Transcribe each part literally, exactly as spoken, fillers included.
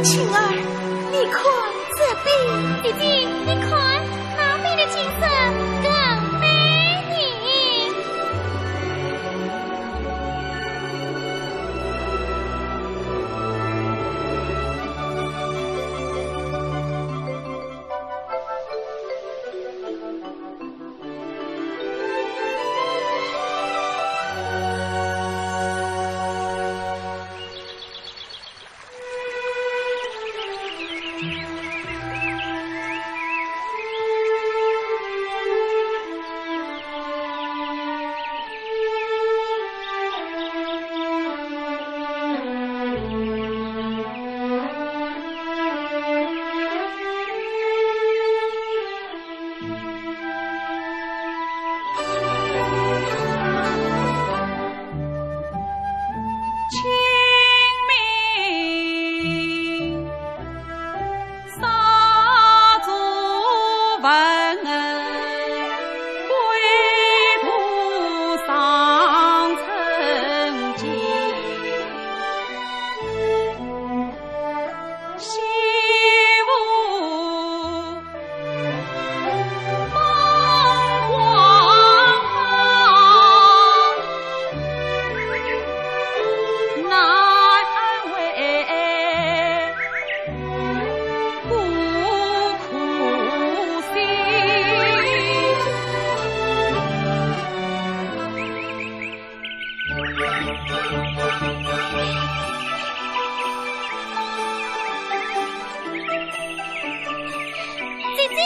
青儿，你看这边。姐姐，你看那边的景色更美丽。 清明姐姐。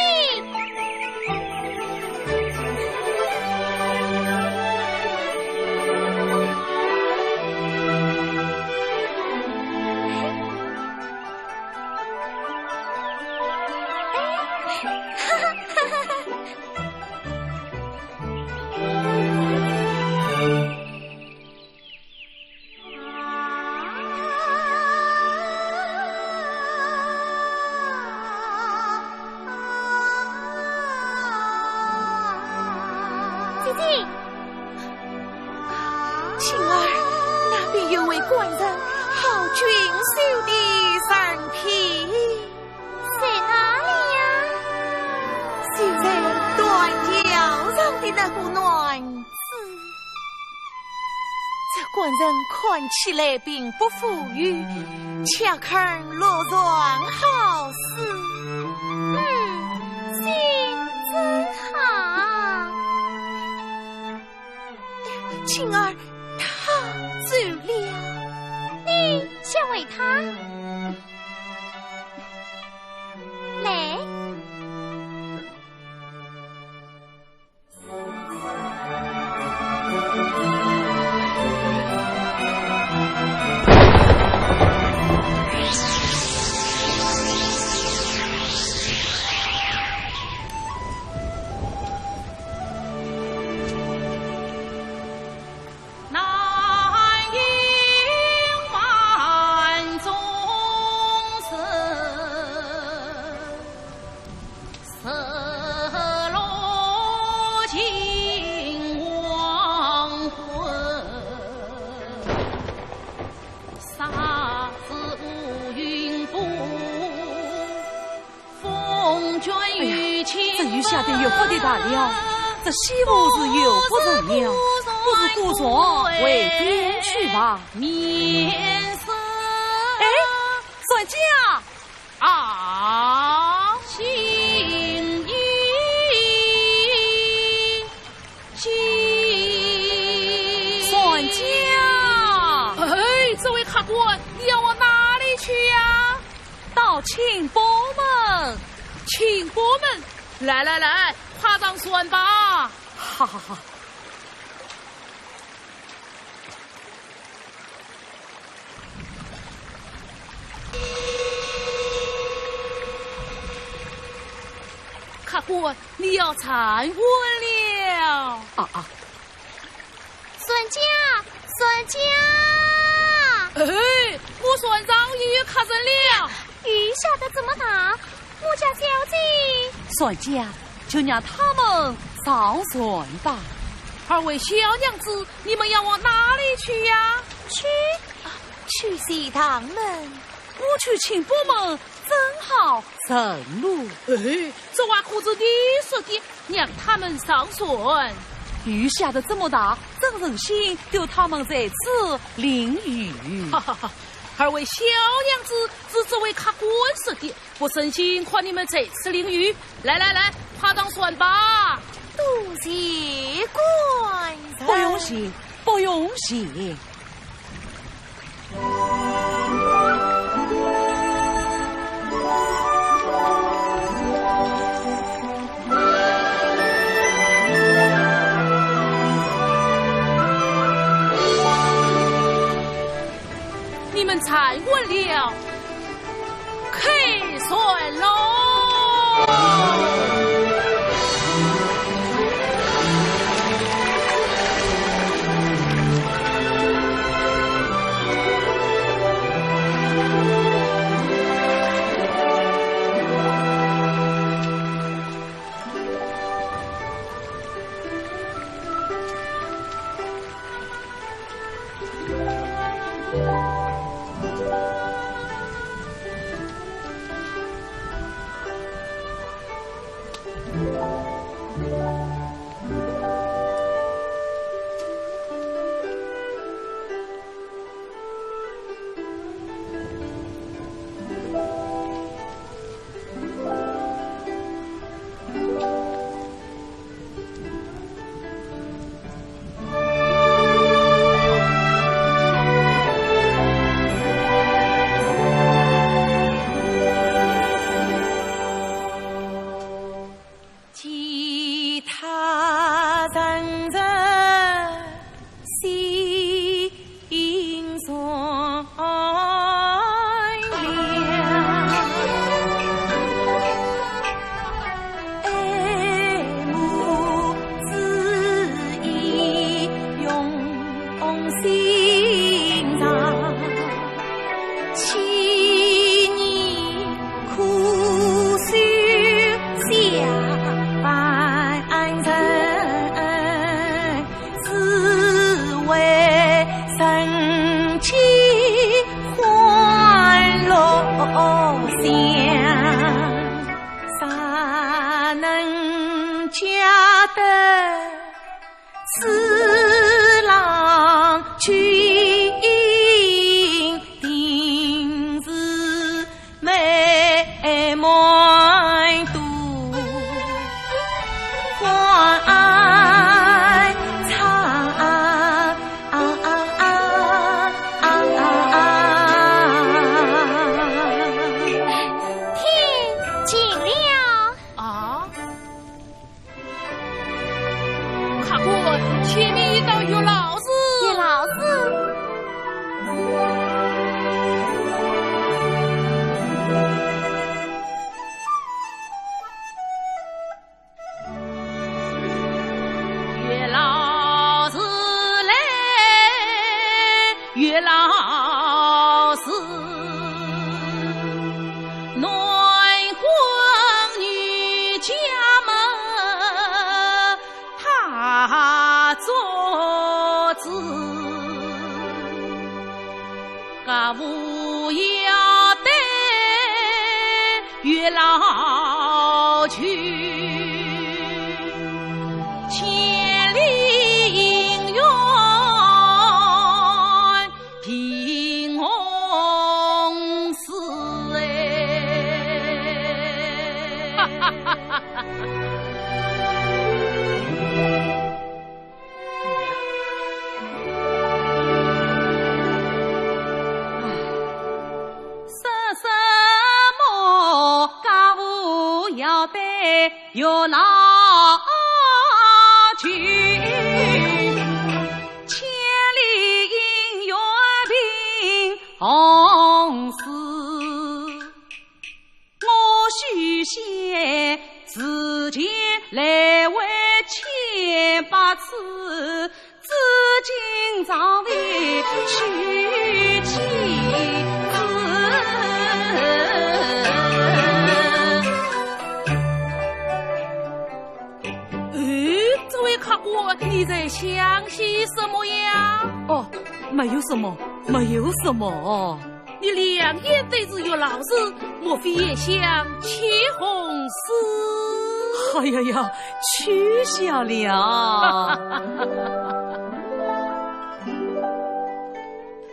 姐姐。青儿，那边有位官人，好俊秀的人品。 在哪里呀？就在断桥上的那个男子。这官人看起来并不富裕，恰肯落床好事。嗯，心真好。青儿，他走了。你先喂他。 来。哎呀，这雨下得越发的大了，这西湖是游不成了，不如故船回汴去吧。哎，船家！啊！船家！哎，这位客官，你要往哪里去呀？ 到清波门。清波门？来来来，快上船吧。哈哈哈。客官，你要站稳了。啊啊！船家，船家！哎，我船上也有客人了。雨下得这么大，我家小姐……船家，就让他们上船吧。二位小娘子，你们要往哪里去呀？去，啊，去洗堂门。不去清波门，怎好成路？哎，这话可是你说的，让他们上船。雨下得这么大，怎忍心丢他们在此淋雨？哈哈哈，二位小娘子，是这位客官说的，不忍心看你们在此淋雨。来来来，爬上船吧。多谢官人。不用谢，不用谢。 你们站稳了，开船喽！ 其他人人 心酸了。爱慕之意涌心肠，千年苦守下凡人。 只为人间欢乐乡，谁能解得此郎君定是 美满肚欢畅。天晴了。啊？ 客官，前面一道月老寺。月老寺？月老寺嘞，月老寺。 男耕女家么，他做主，家父要对月老求，千里姻缘 平红寺哎。说什么家父要对 月老求，千里姻缘凭红丝，我许仙自前来回千百次，至今尚未去其子。哎，这位客官，你在想些什么呀？哦，没有什么，没有什么。 你两眼对着月老时，莫非也想起红丝？哎呀呀，取笑了。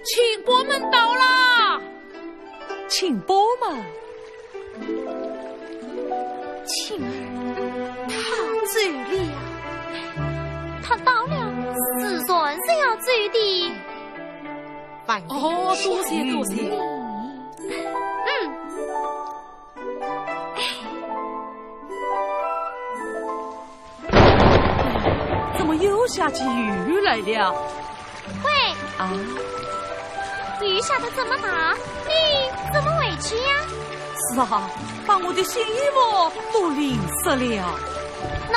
请官们到啦！请官们？青儿，他走了。他到了，自然是要走的。 哦，多谢，多谢。嗯。怎么又下起雨来了？喂。啊？雨下得这么大，你怎么回去呀？是啊，把我的新衣服都淋湿了。喏，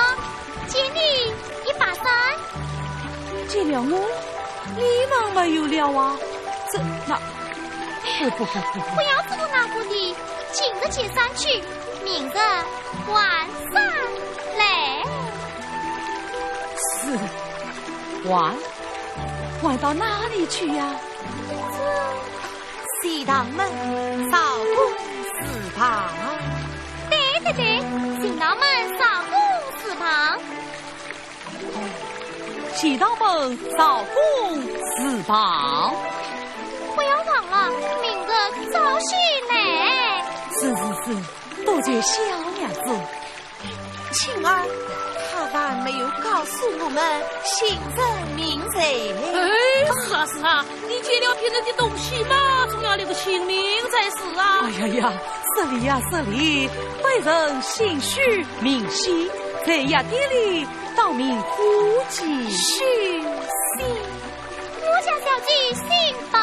借你一把伞。借了我？你们没有了啊？这，那，不，不，不，不，不。不要这个那个的，今日借伞去，明日还伞来。是，还？还到哪里去呀？这，西塘门曹公祠旁。对，对，对，西塘门曹公祠旁。 西塘门曹公祠旁。不要忘了，明日早些来。是，是，是，多谢小娘子。青儿，他还没有告诉我们姓甚名谁。哎，是啊，是啊，你借了别人的东西嘛，总要留个姓名才是啊。哎呀呀，失礼呀，失礼，卑人姓许名希，在药店里 当名伙计。许希，我家小姐姓白。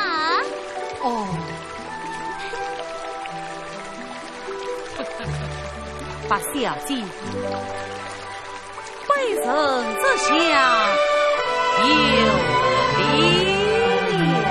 哦。白小姐，卑人这厢有礼了。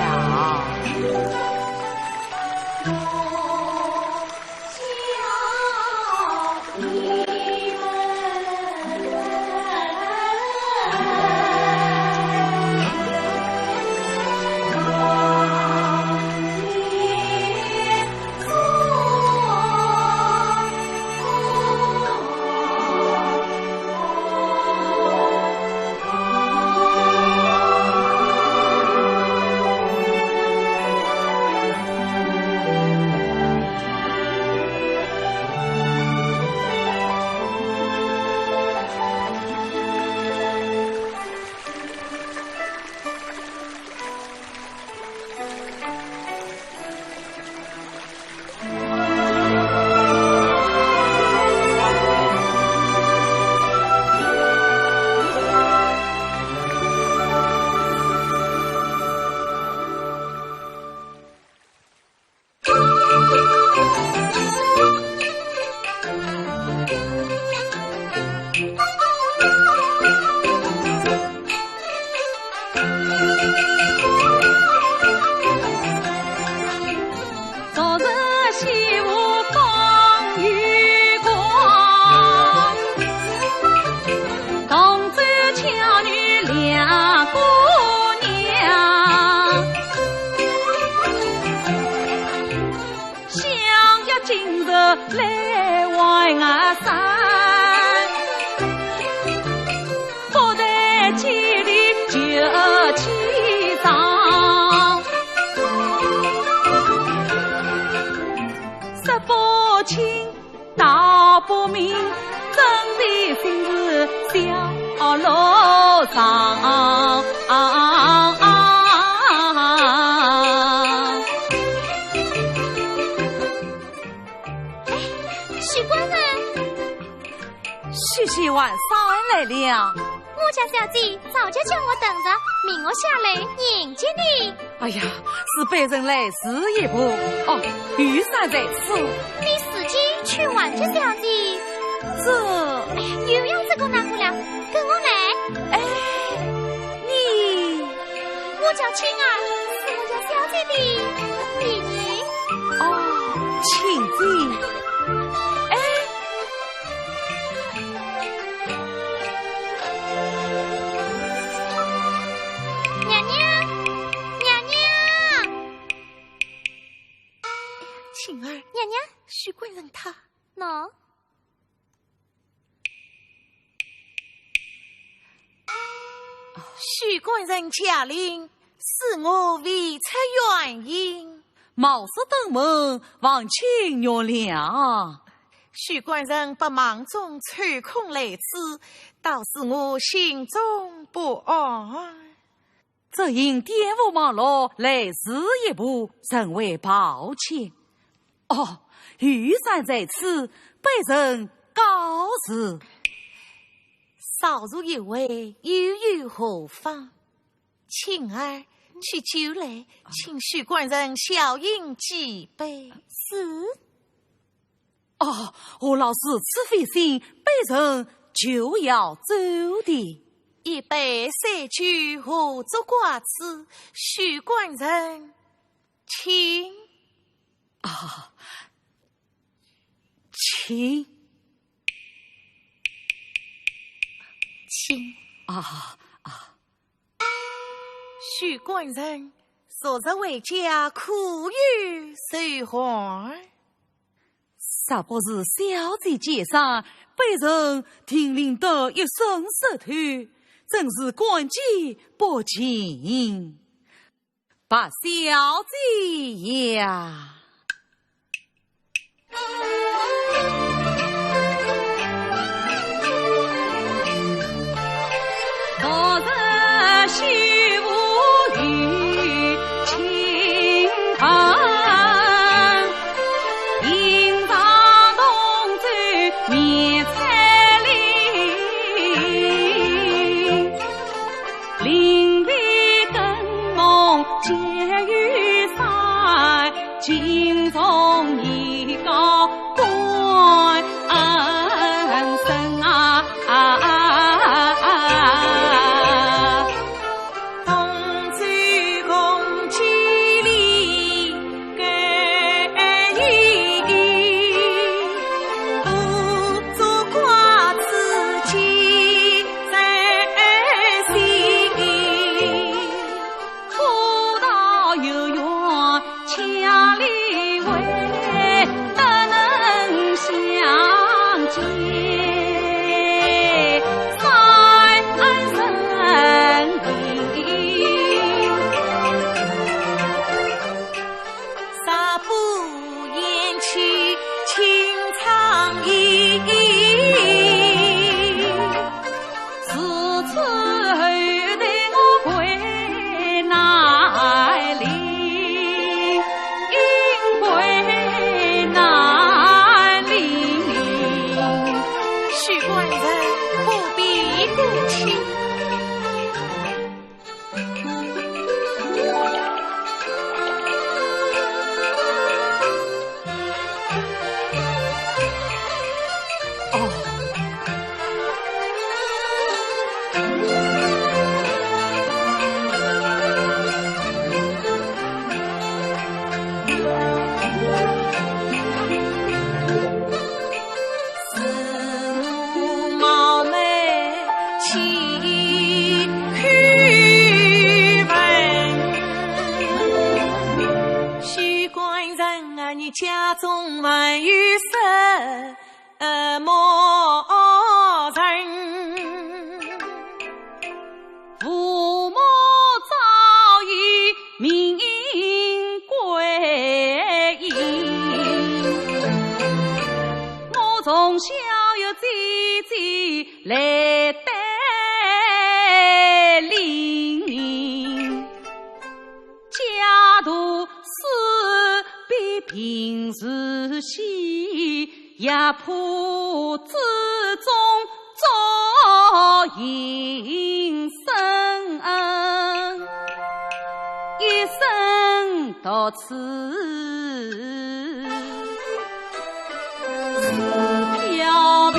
昨日西湖风雨狂，同舟巧女两姑娘。 相约今日来玩山，不但千里就千丈。说不清道不明，真的心事小路上。 哎，许官人。许仙还山来了。我家小姐早就叫我等着，命我下来迎接你。哎呀，是卑人来迟一步。哦，雨伞在此。你自己去唤接小姐。这，哎，我叫青儿，是我家小姐的妹妹。哦，青姐。哎，娘娘，娘娘。青儿，娘娘。许官人他……喏。 许官人驾临，恕我未出远迎。冒失登门，望请原谅。许官人不忙中抽空来此，倒使我心中不安。只因店铺忙碌，来迟一步，甚为抱歉。哦，有人在此，卑人告辞。 少如一位，又有何妨？青儿，取酒来，请许官人小饮几杯。是。哦，何老师，如此费心，卑人就要走的。一杯水酒，何足挂齿，许官人请。啊，请。 请。啊，啊。许官人，昨日回家可有收还？若不是小姐介绍，卑人定淋得一身湿透，真是感激不尽。 白小姐呀。许官人不必客气。许官人啊，你家中还有什么人？ 父母早已命归阴，我从小有姐姐来带领，家徒四壁贫如洗， 压迫之中作营生，一生独此飘萍。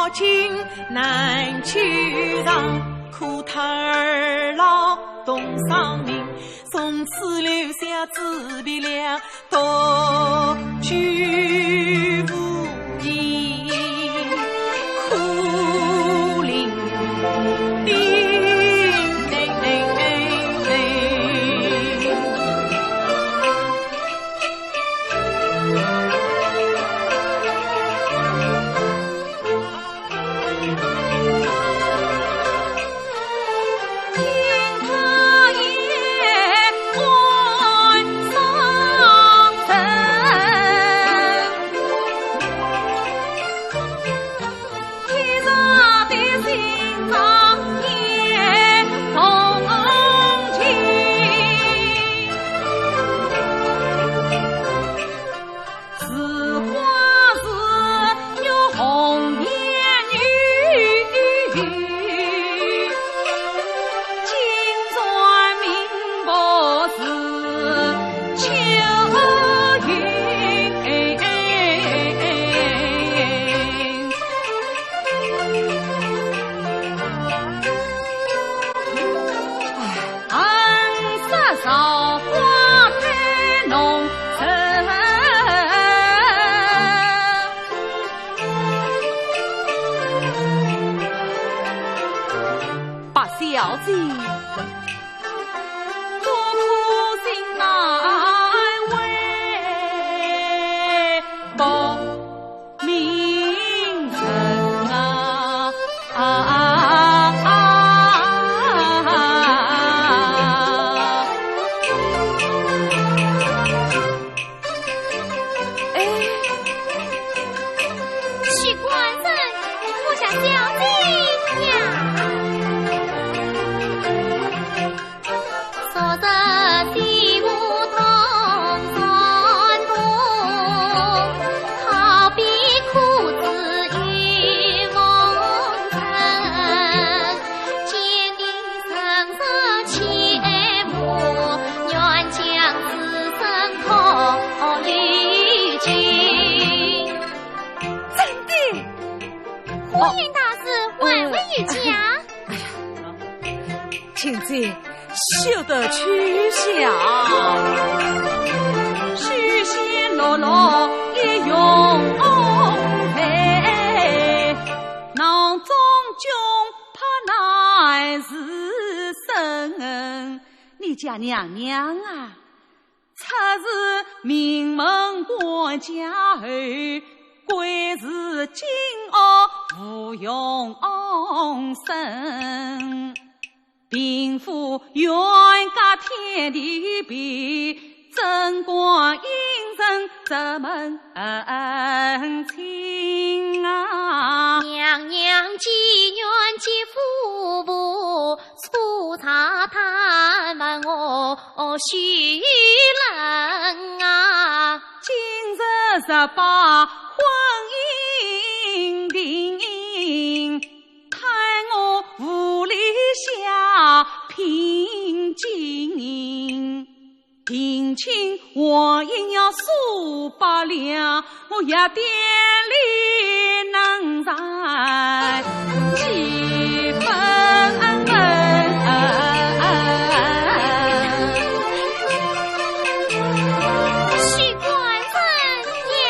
金南九丈，苦胎儿老东商人，从此留下子弟俩独居无依，苦伶仃。白小姐， 许官人，我家小姐呀。真的？婚姻大事，还未有期啊。哎呀，青姐，休得取笑。你家娘娘啊， 出自名门官家后，贵是金屋无用生。贫富远隔天地别，贞观应承这门亲啊。娘娘既愿接夫妇， 粗茶淡饭我许人啊。今日若把婚姻定，看我府里下聘金。 定亲我也要数百两，我也店里能赚几分。许官人呀。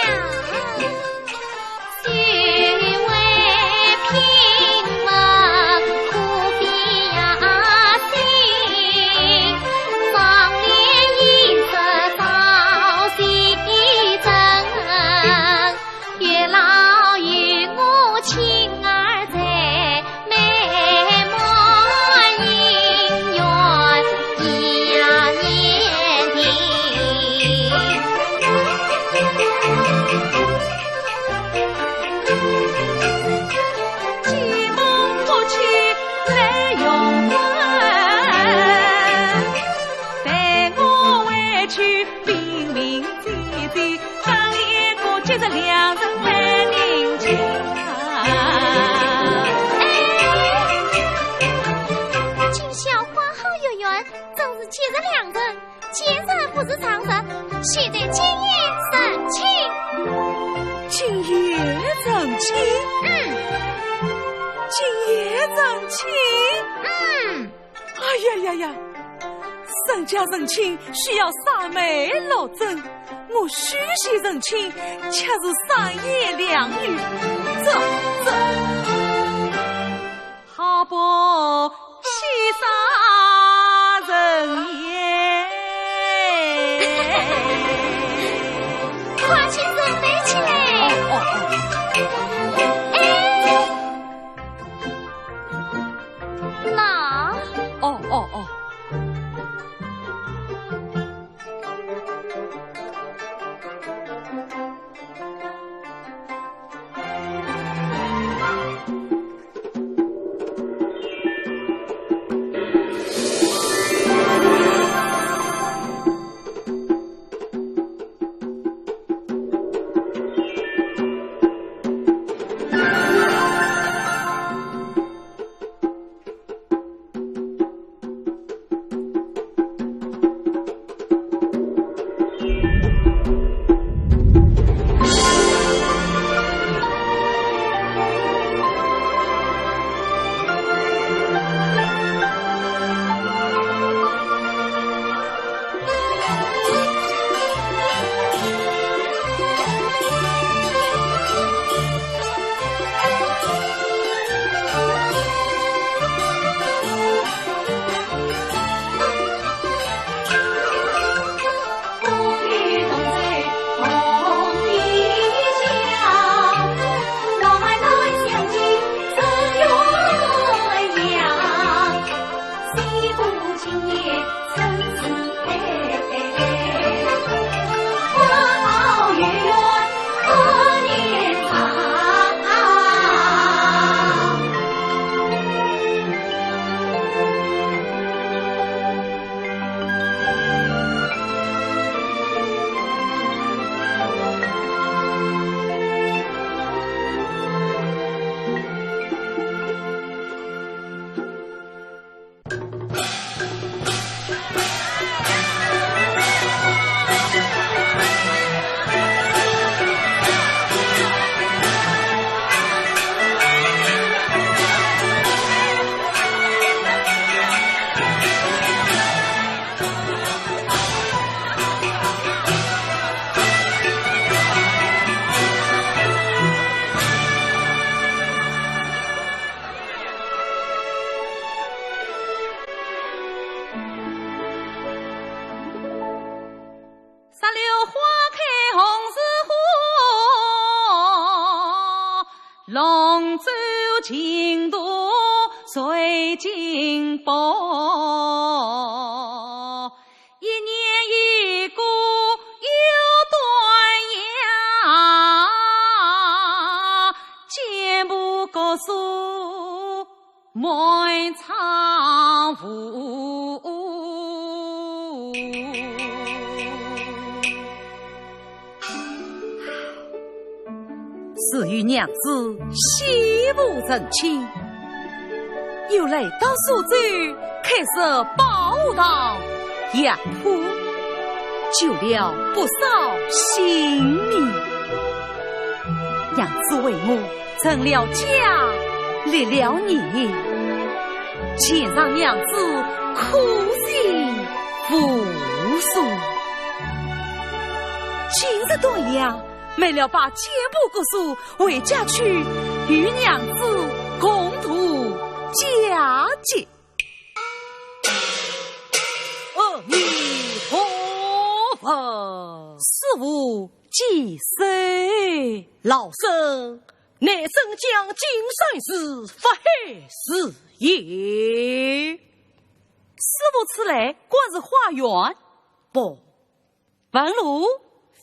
今宵花好月圆，正是吉日良辰。 今日不是常日，现在今夜成亲。今夜成亲？嗯。今夜成亲？嗯。哎呀呀呀，人家成亲需要赏媒落枕，我许仙成亲却是赏言两语。走，走。好不欺上人也。快请准备起来。哦，哦，哦。哎。 那……哦，哦，哦。石榴花开红似火，龙舟尽度水晶波。一年一个又端阳，见不过数 满仓无。自与娘子喜无成亲，又来到苏州，开设宝堂药铺，救了不少性命。娘子为我 成了家，立了业，全仗娘子苦心扶持。今日端阳，妹料把全部国数回家去，与娘子共度佳节。阿弥陀佛。师父几岁？老身 乃镇江金山寺法海寺爷。师父此来，果是化缘？不。问路？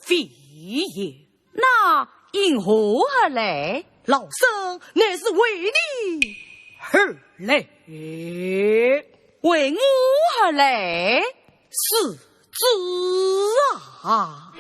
非也。那因何而来？老身乃是为你而来。为我而来？是 子啊。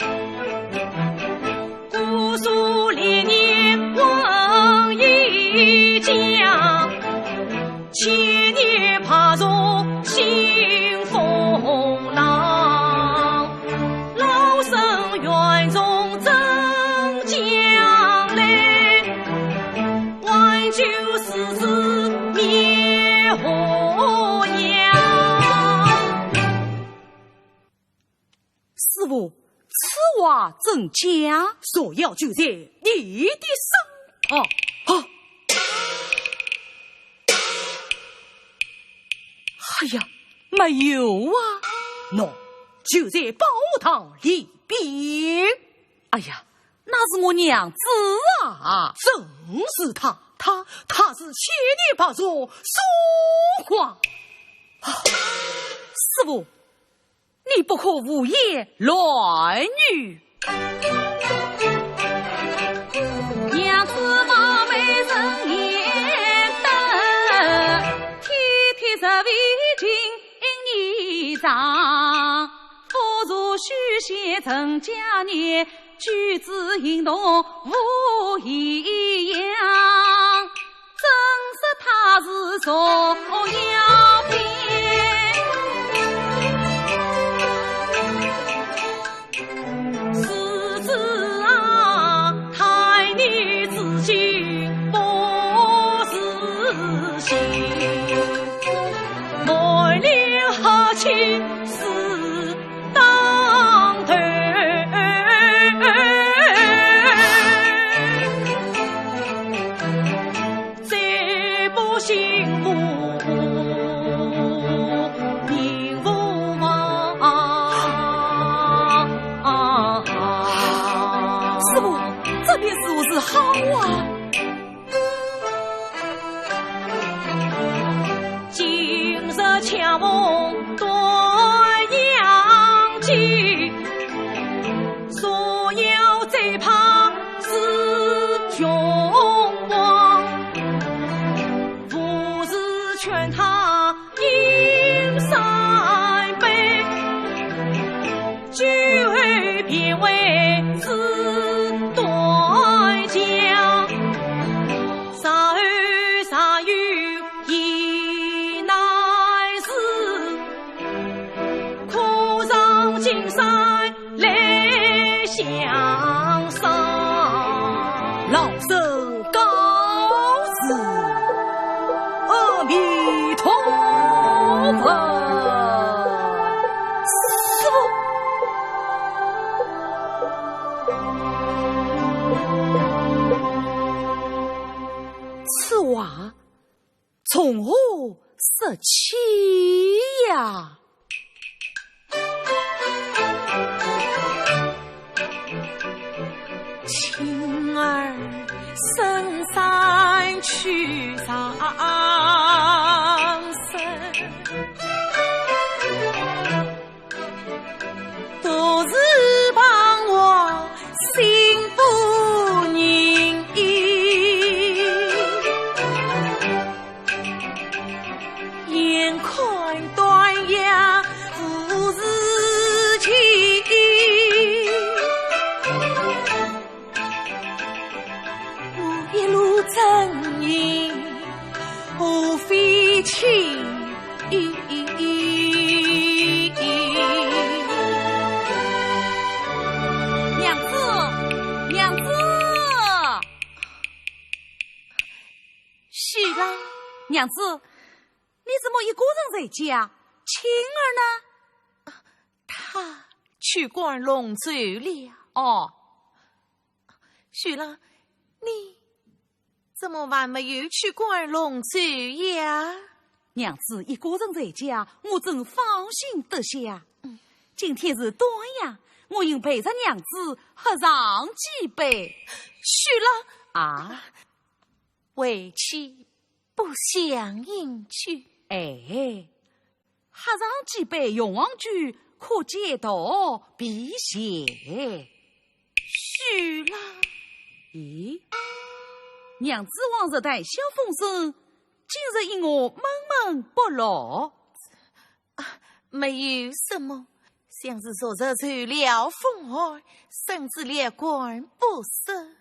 师傅，此话怎讲？若要救人，你的身旁。啊！哎呀，没有啊。喏，就在宝堂里边。哎呀，那是我娘子啊。正是她，她，她是千年白蛇苏花。啊，师傅，你不可胡言乱语。娘子貌美人颜得，体贴入微情意长。 夫如许仙成家年，举止行动无一样。真说她是蛇妖变。是子啊，待你之心不是心，满脸黑气 是当头，再不醒悟明悟啊！师傅，这便如何是好啊？ 今日恰逢端阳节，若要再怕是穷光。不如劝她饮三杯， 酒后便会知端详，茶后茶语已难自，可上金山来相商。老身 告辞，阿弥陀佛。师父，此话从何说起呀？ 青儿深山去上学，独自彷徨心不宁。 眼看断崖无自期，我一路征营何费气？娘子，娘子！ 许郎，娘子，你怎么一个人在家？青儿呢？她去观龙舟了。哦，许郎，你怎么还没有去观龙舟呀？娘子一个人在家，我怎放心得下？今天是端阳，我应陪着娘子喝上几杯。许郎啊， 为妻不想饮酒。哎，喝上几杯雄黄酒，可解毒避邪。许郎。咦，娘子往日谈笑风生，今日与我闷闷不乐。啊，没有什么，想是昨日受了风寒，身子略感不适。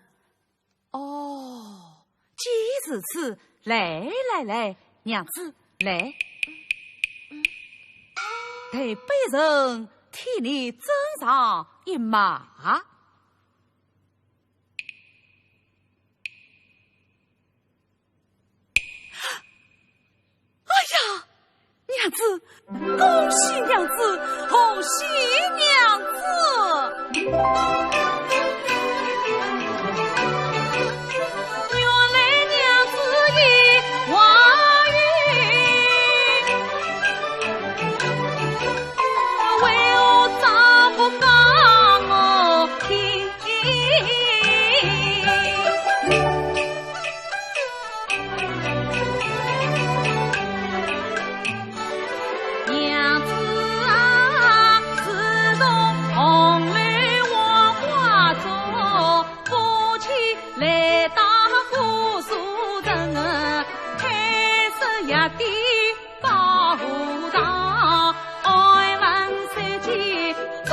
哦，既如此，来来来，娘子，来，待卑人替你斟上一马。子，恭喜娘子，贺喜娘子！原来娘子有怀孕，为何早不讲我听？ 娘子啊，自从红楼梦花烛，夫妻来到姑苏城，开设药店 保和堂，爱问小姐做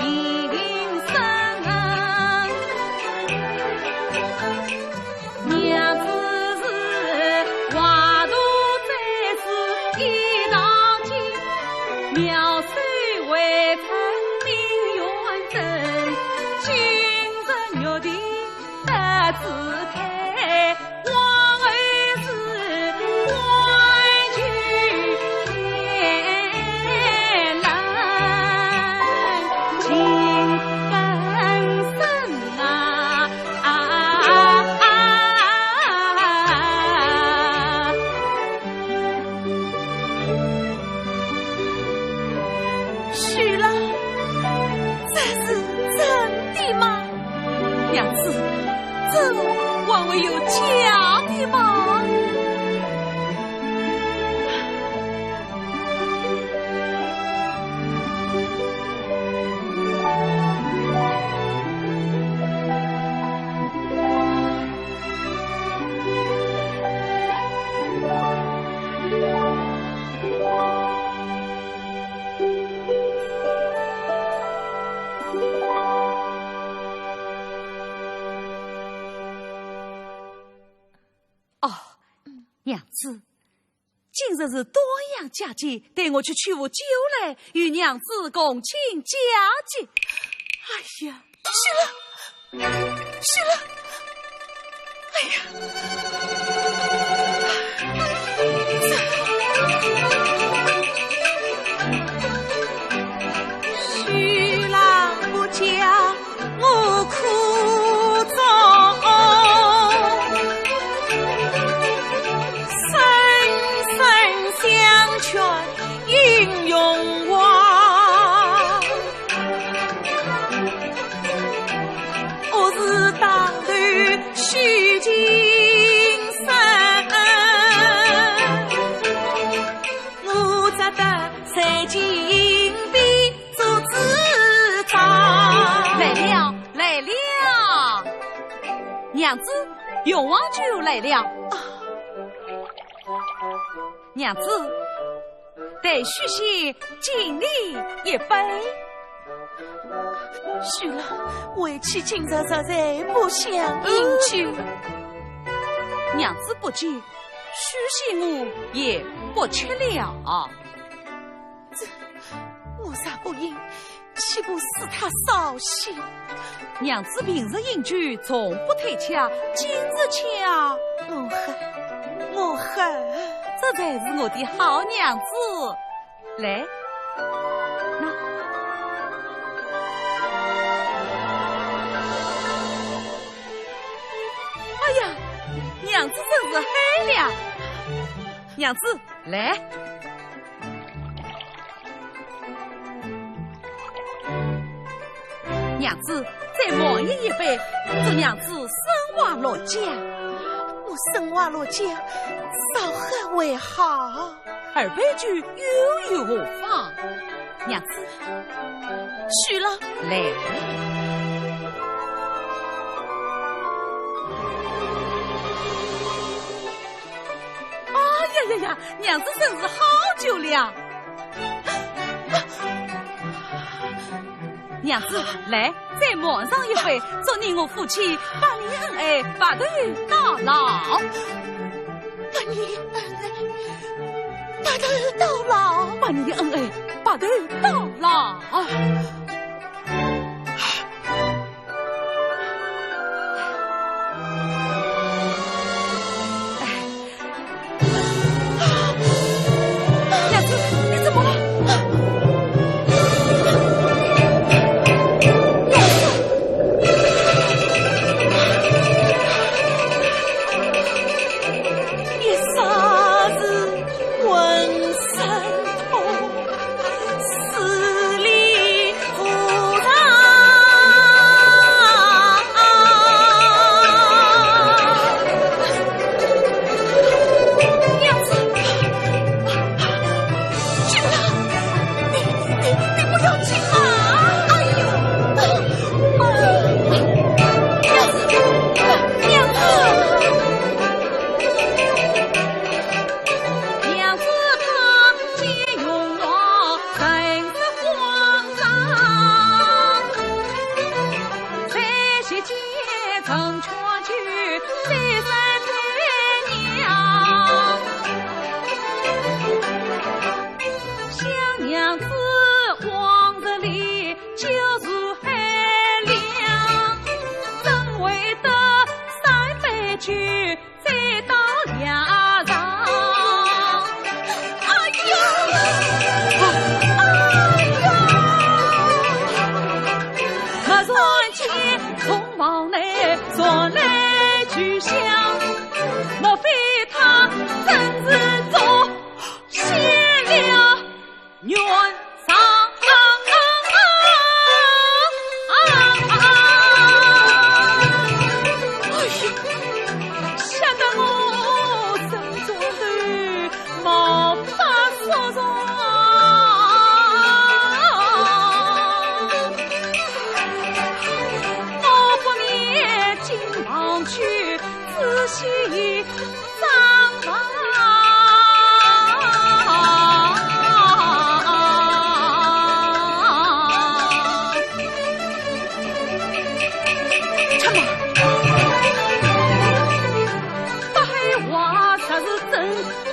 营生。娘子是画图才子一道金，妙手回春明远真，今日玉帝 得子胎，往后是官居天郎，亲根生啊，啊，啊，啊。 许郎，这是真的吗？娘子，这还会有假的吗？ 哦，娘子，今日是端阳佳节，待我去取壶酒来，与娘子共庆佳节。哎呀，许郎，许郎，哎呀，许郎不嫁， 我苦衷，深深相劝英雄话。我是当头许情深，我只得在井边 做主张。来了，来了。娘子，雄黄酒来了。啊。娘子，待许仙敬你一杯。许郎，为妻今日实在不想饮酒。嗯。娘子不敬，许仙我也不吃了。这，我若不饮， 岂不使他扫兴？娘子平日饮酒从不推却，今日却……我恨，我恨。这才是我的好娘子。来，那……哎呀，娘子真是害了。娘子，来。 娘子，再忙饮一杯，祝娘子生活乐佳。我生活乐佳，早何为好？二杯酒又有何妨？娘子，许郎。来。哎呀呀呀，娘子真是好酒了。 娘子，来，再忙上一杯，祝你我夫妻百年恩爱，白头到老。百年恩爱，白头到老。百年恩爱，白头到老。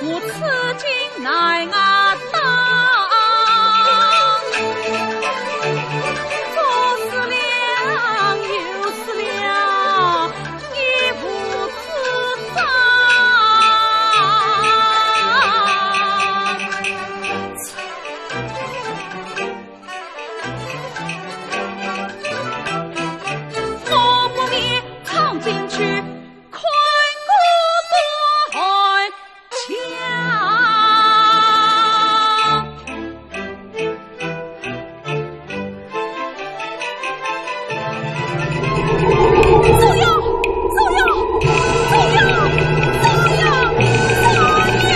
我此情难啊当，左思量右思量，一无主张。我不免唱进去， 看我断桥。走呀，走呀，走呀，走呀，走呀！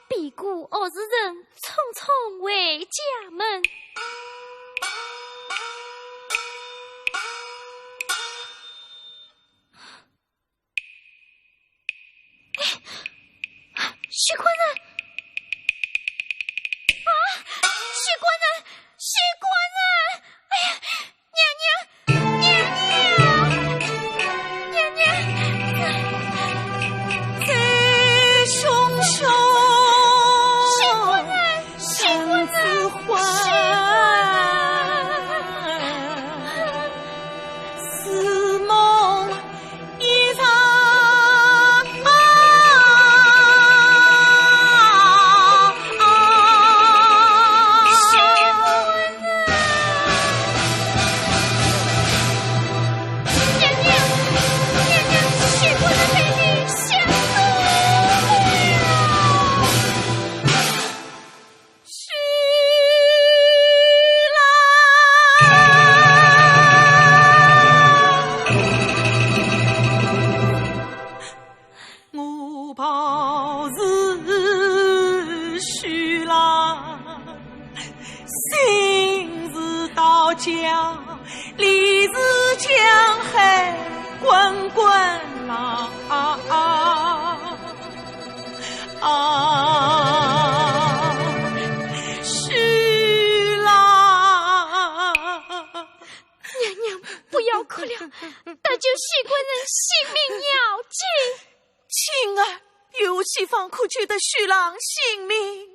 避过恶时人，匆匆回家门。哎，许官人！啊，许官人，许官人！哎呀， 娘娘，娘娘，娘娘，在胸中，许官人，许官人，许官人。似梦一场。 我报是许郎，心似刀绞，理似江海滚滚浪。啊，许郎。 娘娘，不要哭了，搭救许官人性命要紧。今儿有何方可救得许郎性命？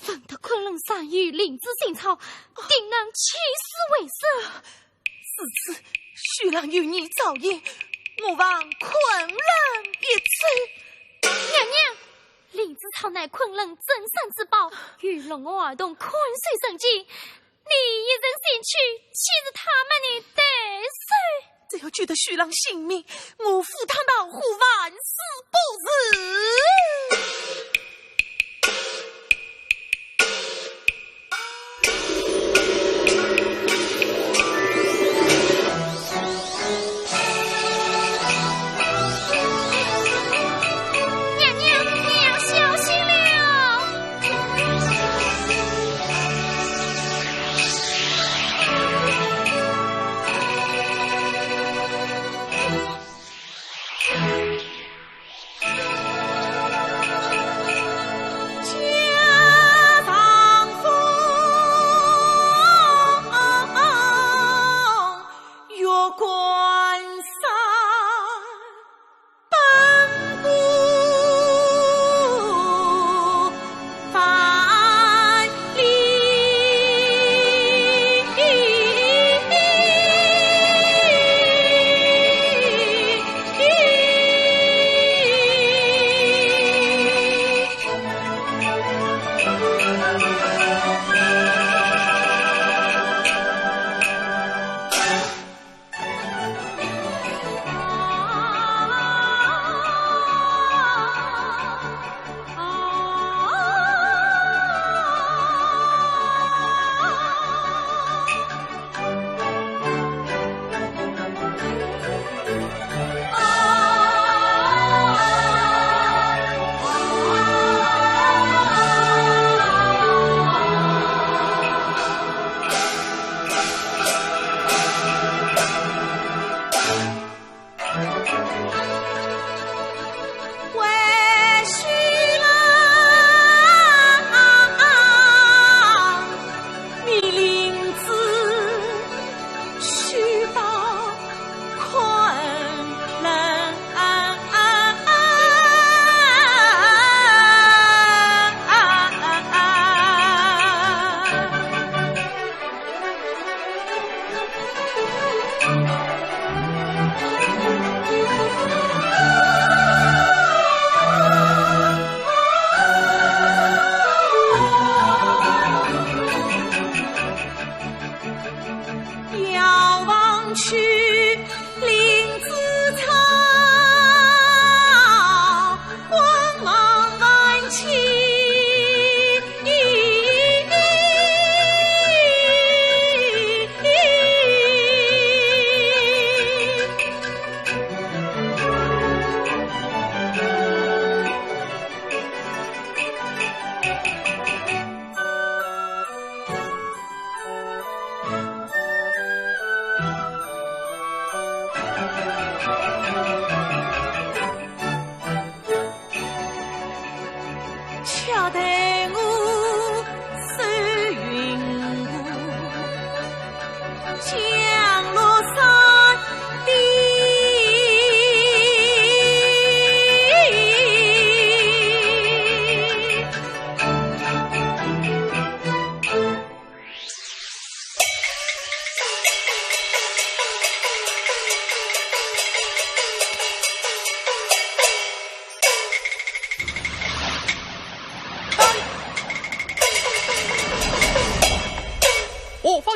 闻得昆仑山有灵芝仙草，定能起死回生。如此，许郎有你照应，我望昆仑一次。娘娘，灵芝草乃昆仑镇山之宝，与龙王儿童看守圣境， 你一人前去，岂是他们的对手？只要救得许郎性命，我赴汤蹈火，万死不辞。 娘娘，你要小心了。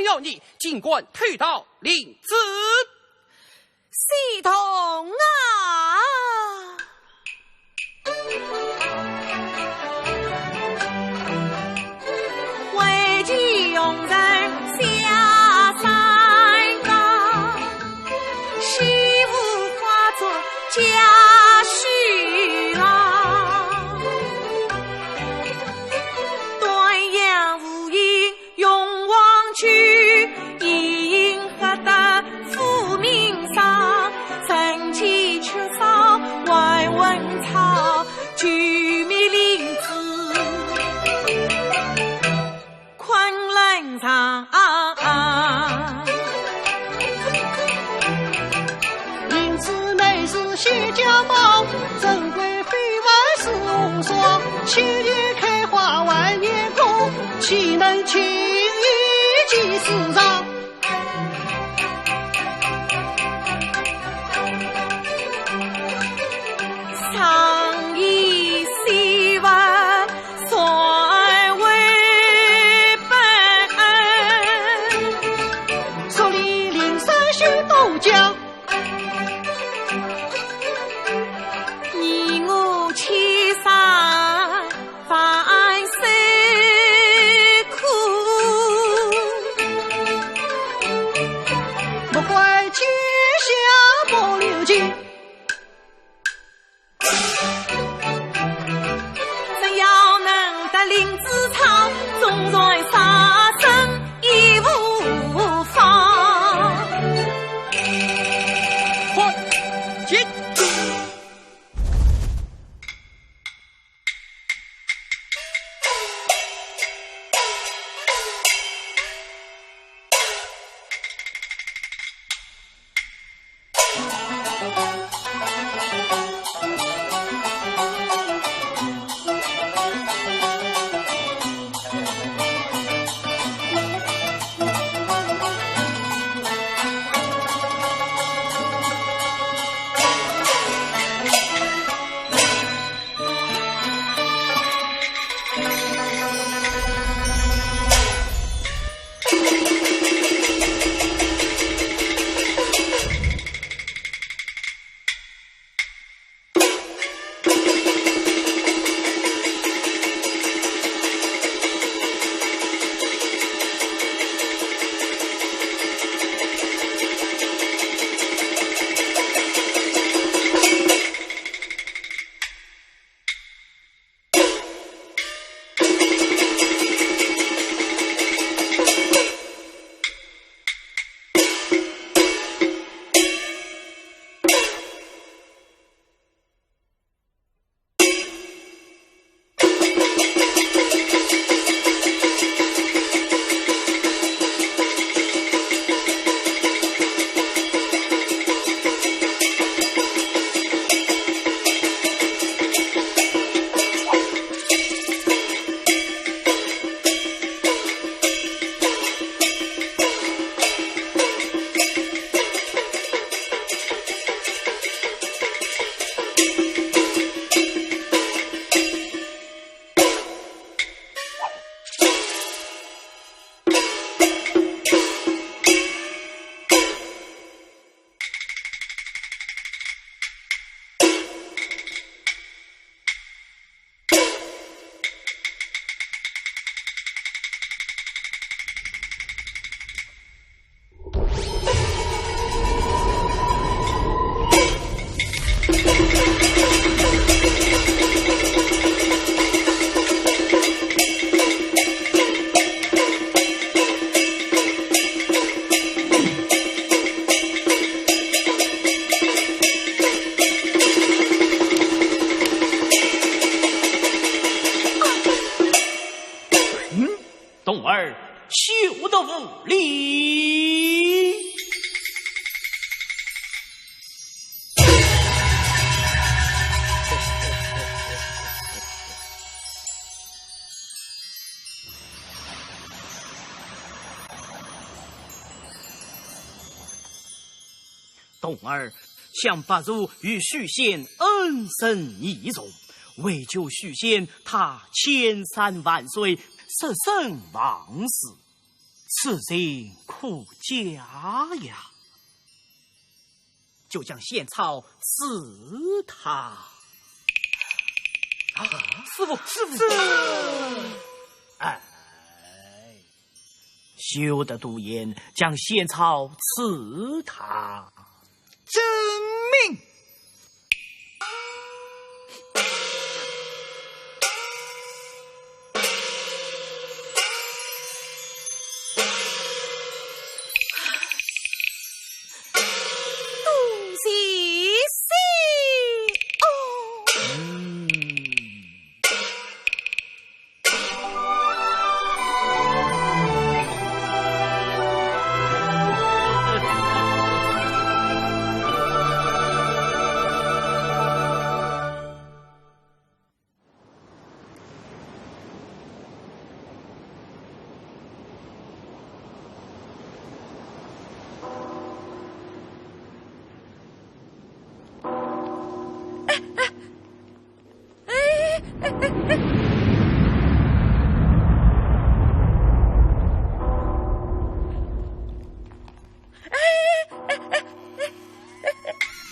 要你尽管退到林子。 西东啊！为求红尘下三江，西湖化作家书郎，端阳无影 永忘却，一饮喝得浮名上，人间缺少还魂草，救命灵芝昆仑上。灵芝乃是仙家宝，珍贵非凡是无双，千年开花万年果，岂能 轻易见世上。常以仙物传为本，俗礼灵山须渡江。 你我千山万水苦，莫怪天下不留情。只要能得灵芝草，纵然杀身也无妨。快，进！ 嗯，童儿休得无礼。 童儿想白素与许仙恩深义重，为救许仙，他千山万水，舍生忘事。此情可嘉呀。就将仙草赐他。啊，师父，师父。哎，休得多言，将仙草赐他。遵命。多谢师哦。嗯。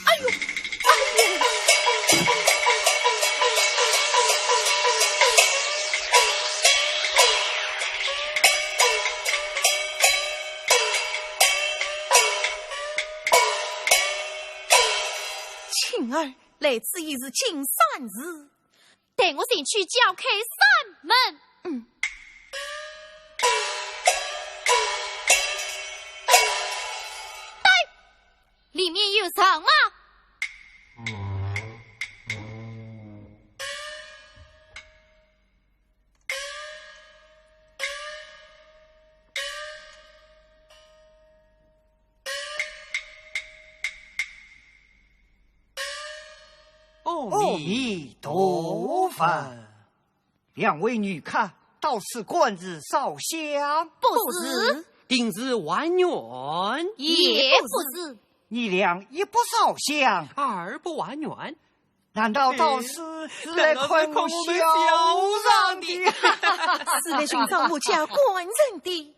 哎呦，哎呦！青儿，来此已是近三日，待我前去叫开山门。嗯。待 里面有人吗？阿弥陀佛。 两位女客到此观寺烧香？不是。不是。顶寺还愿？也不是。你俩一不烧香，二不还愿，难道到此是来看我们笑场的？是来寻找我家官人的。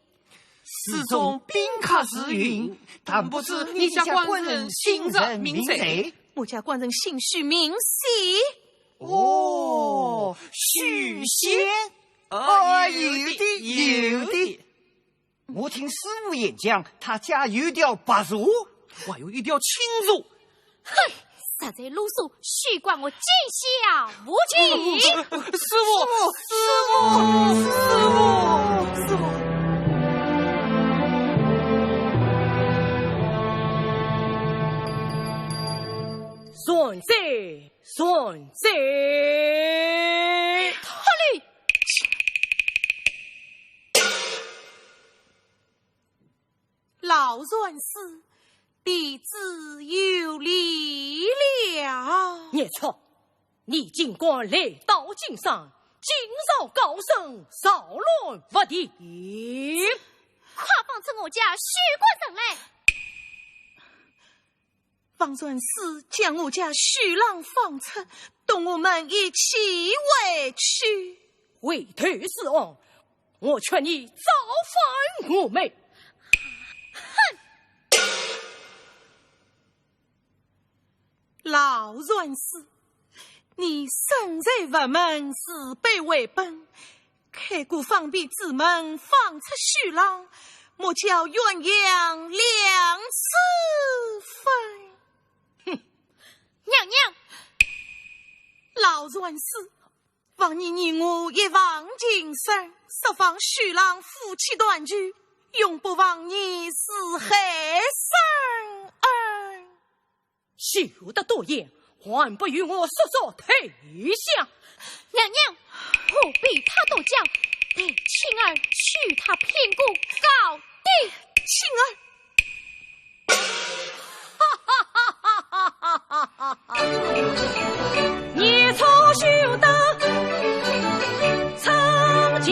寺中宾客如云，但不知你家官人姓甚名谁？我家官人姓许名谢。 哦，许仙。哦，有的，有的。我听师父言讲，他家有条白蛇，还有一条青蛇。哼，实在啰嗦，休管我，见笑无期。师父，师父，师父，师父。善哉，善哉。 脱离！老善师，弟子有礼了。孽畜，你竟敢来到金山，惊扰高僧，扰乱佛庭。快放出我家许官人来！ 王善师将我家许郎放出，同我们一起回去。回头是岸，我劝你造反我们。哼！老善师，你身在佛门，慈悲为本， 开个方便之门，放出许郎，莫叫鸳鸯两次分。哼，娘娘！老善师，望你念我一往情深，设防许郎夫妻团聚，永不忘你是海生恩。 休得多言，还不与我速速退下！娘娘，何必他多讲？待青儿许他片刻，告辞。青儿，孽畜休得逞强，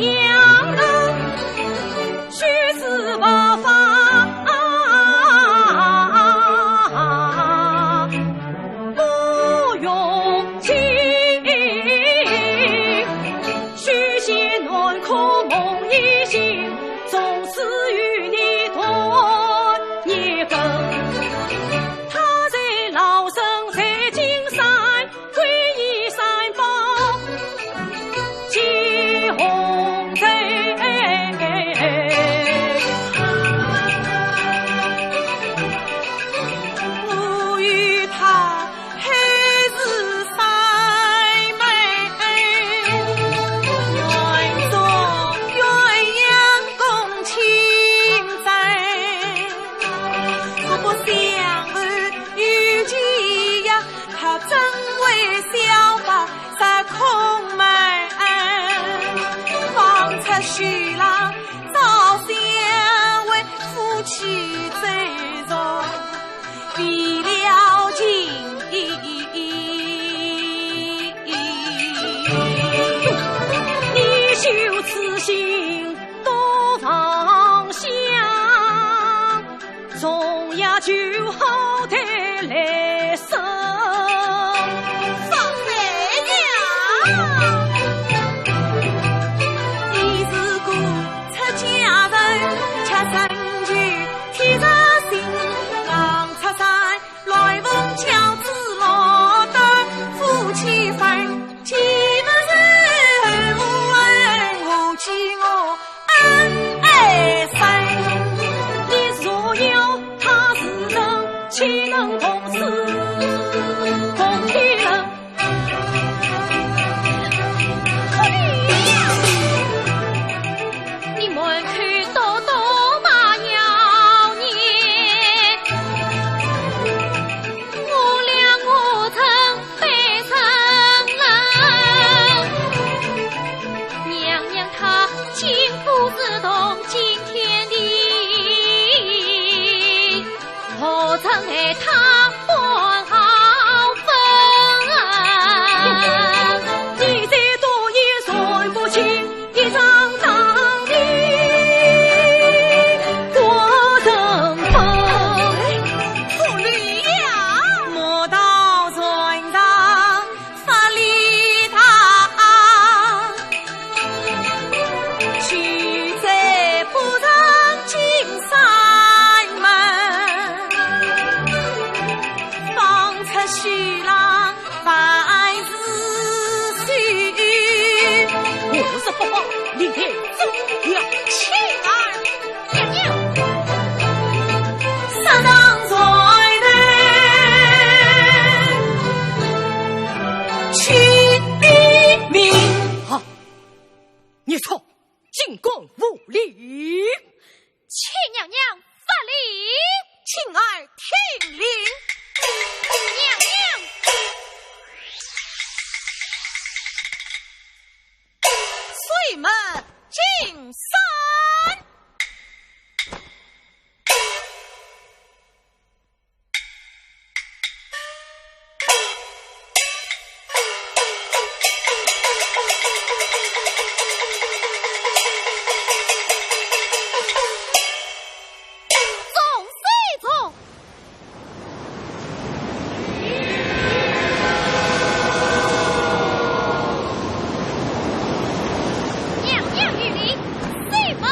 许郎照相为夫妻走着，为了情义。你修此心多芳香，重要就好的来生。放飞呀！你是个出家人，吃生就天上心，刚出山，来逢巧子落得夫妻分，岂不是恩无恩，何其我恩爱深？你若要他是人，岂能同死同天人？ 你满口多多把妖言，我俩我曾被承认。娘娘她竟不是同情天地， 何曾爱他半毫分？你再多言算不清，一场当的过程分。不理呀！莫道船上 法理大，就在不上金山门，放出许郎万事休。我若不放，你得走了。青儿， 娘娘。杀上罪人，取你命。好，孽畜，竟敢无礼！请娘娘发令。青儿听令。娘娘。 水门金山。众随从。 娘娘有令，水门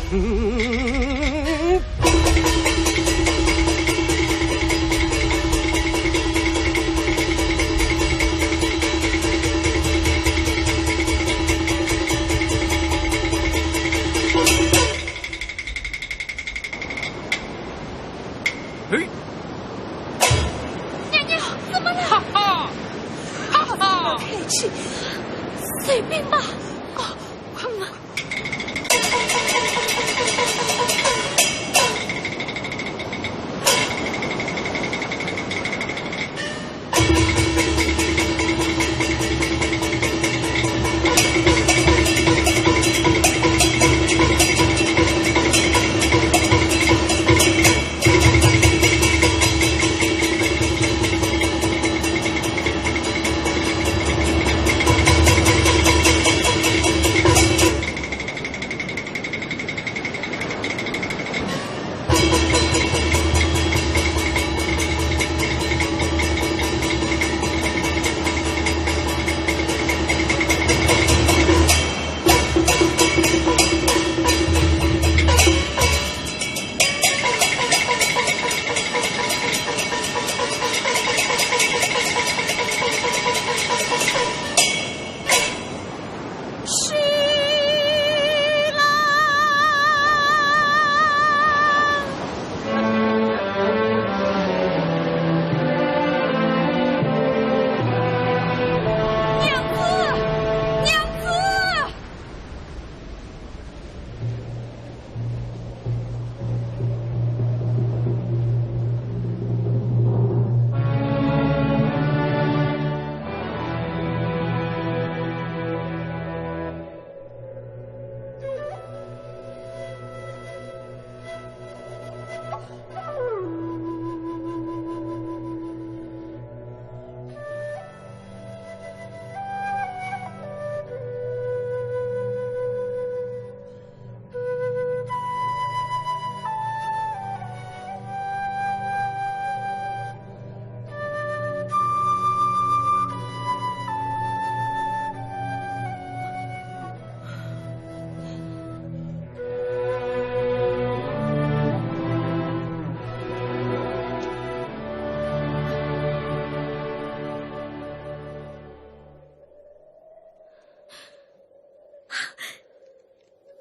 嘿，娘娘，怎么了？哈哈，哈哈，太气，随便吧。哦，快嘛。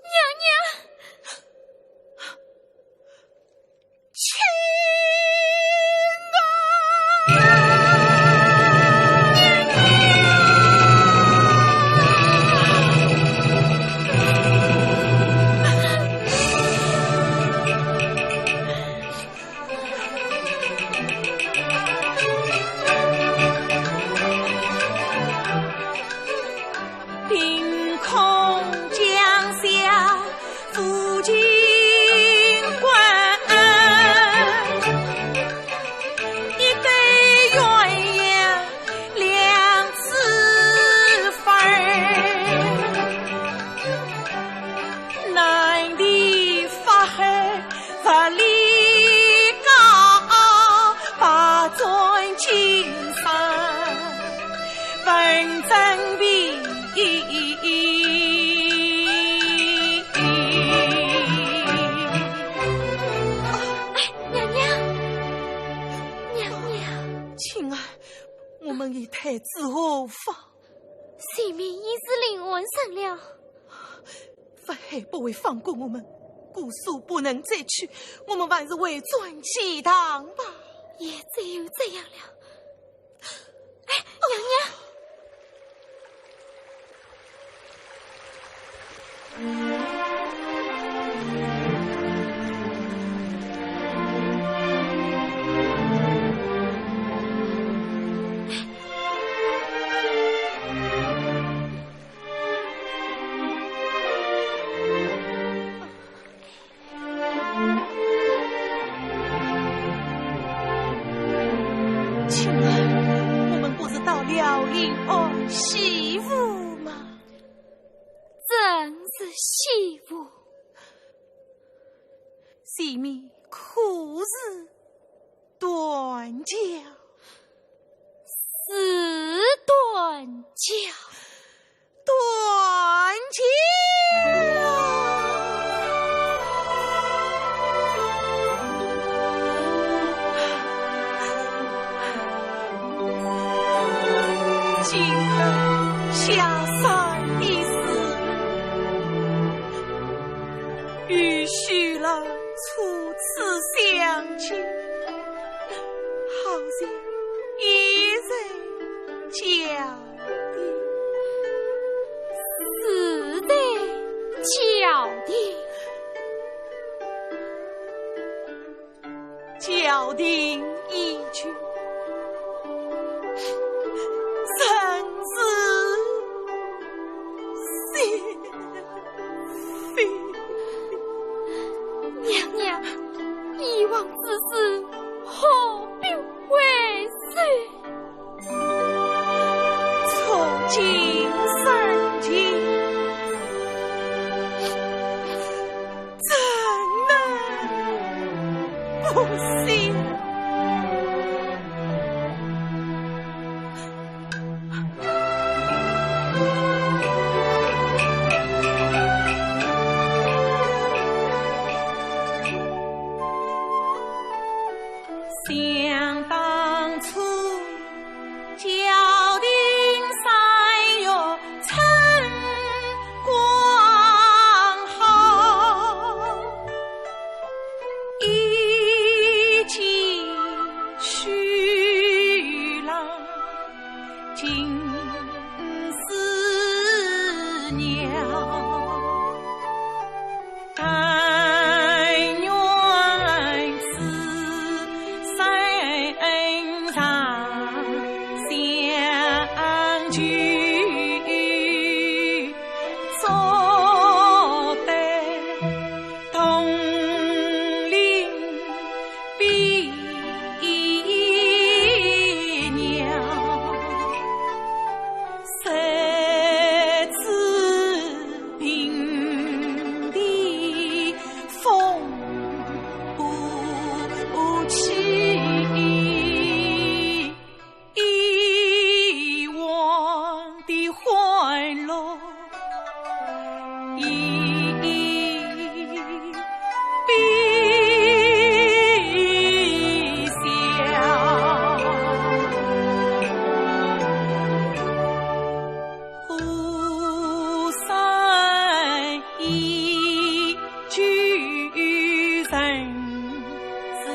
娘娘，亲啊！娘娘！ 凭空降下紫金冠，一对鸳鸯两枝花儿，难的法海 十里高，百转金山，文征明。哎，娘娘，娘娘。青儿，我们与太子何妨？性命已是临危上了。 法海不会放过我们，姑苏不能再去，我们还是回转钱塘吧。也只有这样了。哎，娘娘。 青儿，我们不是到辽宁安西湖吗？正是西湖。前面可是 断桥。是断桥。断桥啊！许郎初次相见，好像一日交定。是在交定。 交定已久，人事先飞。娘娘，以往之事，何必回首？ 从今生情，怎能不想？想当初， 交定三月春光好，一见许郎尽似鸟。 但愿此生常相聚，做得同林比鸟。 谁知平地风不起，以往的欢乐 一笔勾销。浮生一句人是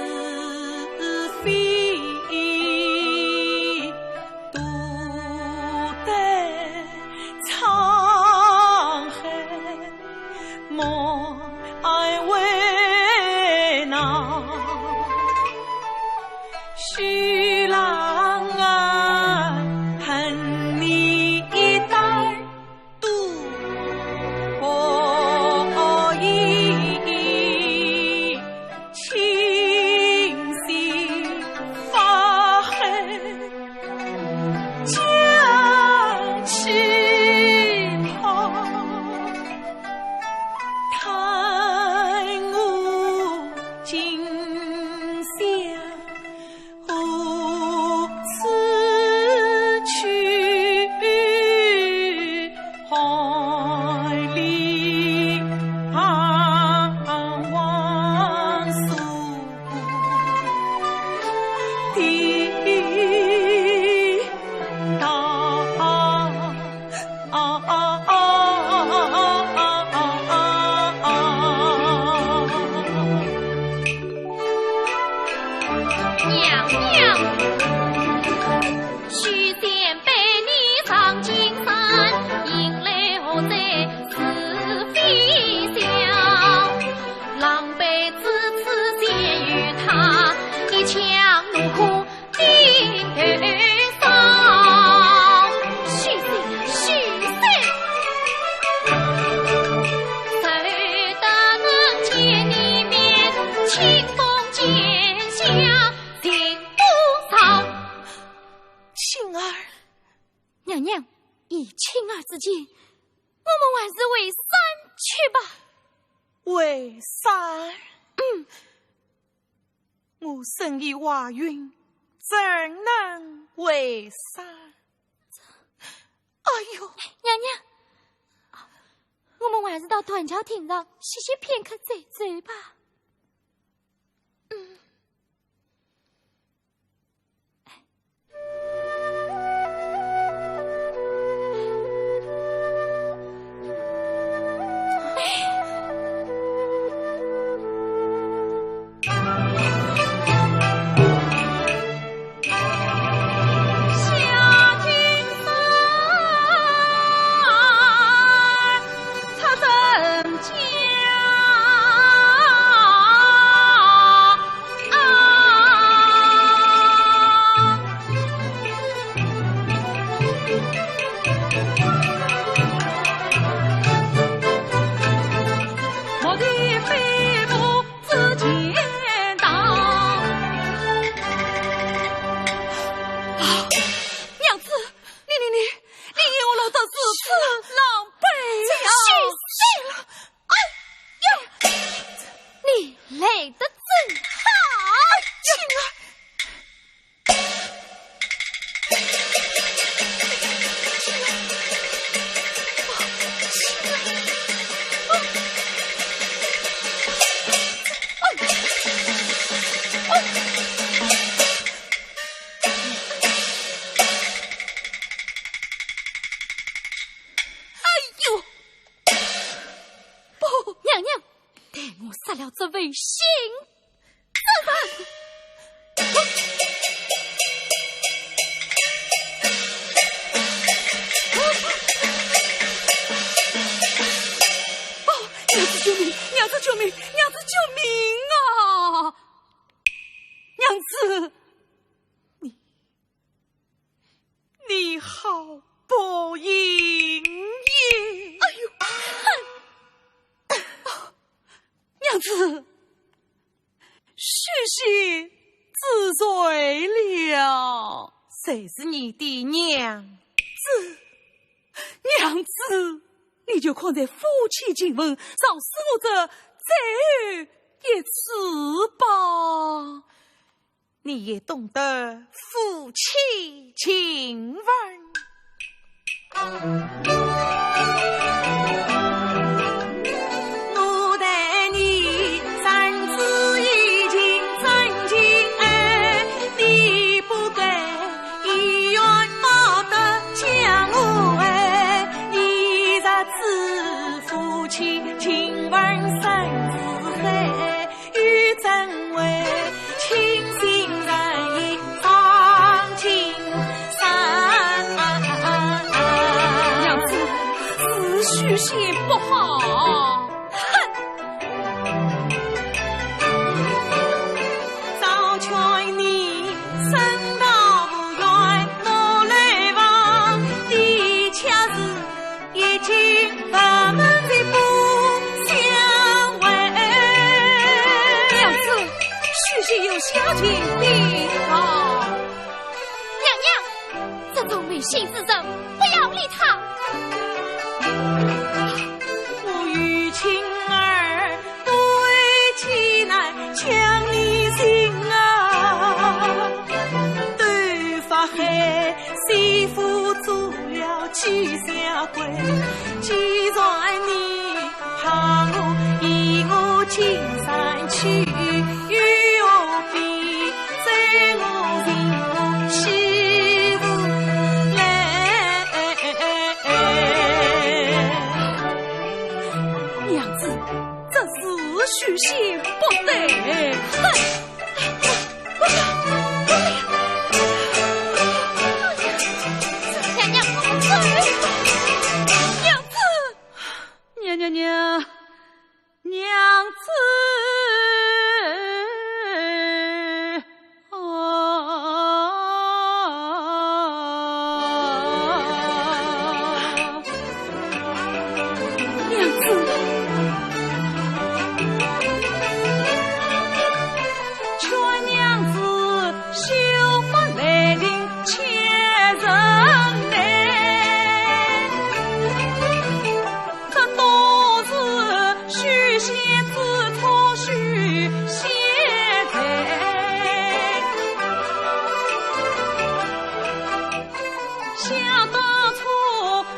非， 独得沧海莫为难。许郎啊，恨你一代 都可以，清心发黑，将其抛，叹我今宵 何处去？海里彷徨，诉不得道。 娘娘，许仙陪你上青山，引来何罪是非笑？狼狈至此先由他，一腔怒火 心头烧。许仙，许仙！谁得能见你面？清风见笑情不少。星儿。娘娘，依青儿之见，我们还是回山去吧。回山？嗯。 我身已怀孕，怎能回山？哎呦，娘娘，我们还是到断桥亭上歇息片刻再走吧。嗯。杀了这位姓哦，娘子救命！娘子救命！娘子救命啊！娘子，你，你好不应也！哎呦，哼！哦，娘子， 许仙知罪了。谁是你的娘子？娘子，你就看在夫妻情分，饶恕我这最后一次吧。你也懂得夫妻情分。 娘子，是许仙不好。哼！娘子，许仙有下情的啊。娘娘，这种迷信之人，不要理他。 娘子，这是许仙不对。哼！ 娘娘，娘子，娘娘娘，娘子。 娘子，劝娘子休发雷霆千人雷，这都是许仙之错许仙罪。 想当初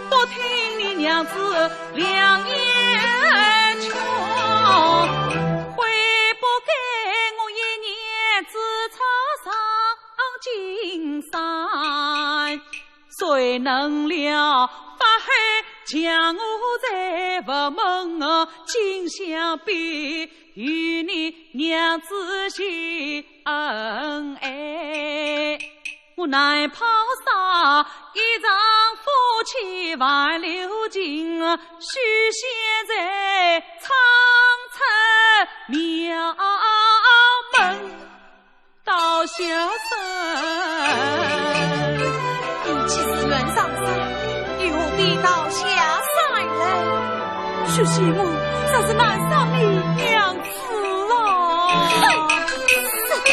不听你娘子良言劝，悔不该我一念之差上金山，谁能料法海将我在佛门啊，今想必与你娘子是恩爱。 我难抛下一场夫妻挽留情，许仙在苍山庙门到下山。你既是愿上山，又何必到下山来？许仙，我实是难杀你娘 子啊！哼，死好听！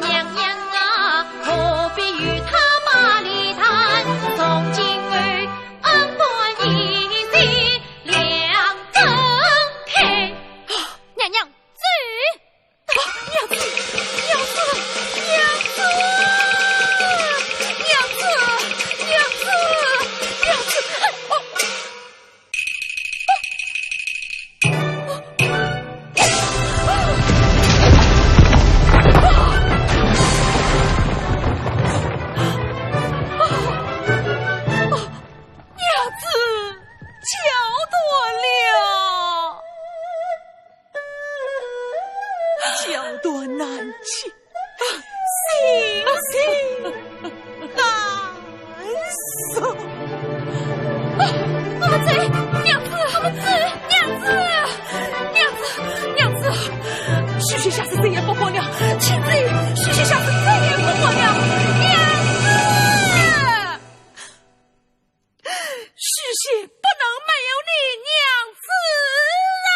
娘娘啊，何必与他把理谈？从今后恩断义绝两分开。娘娘，走！啊，娘子，娘子，娘子，娘子，娘子，娘子，哎，哦。 娘走，娘子，娘子，娘子，娘子，许仙下次再也不活了，青姐，许仙下次再也不活了，娘子。 许仙不能没有你娘子啊！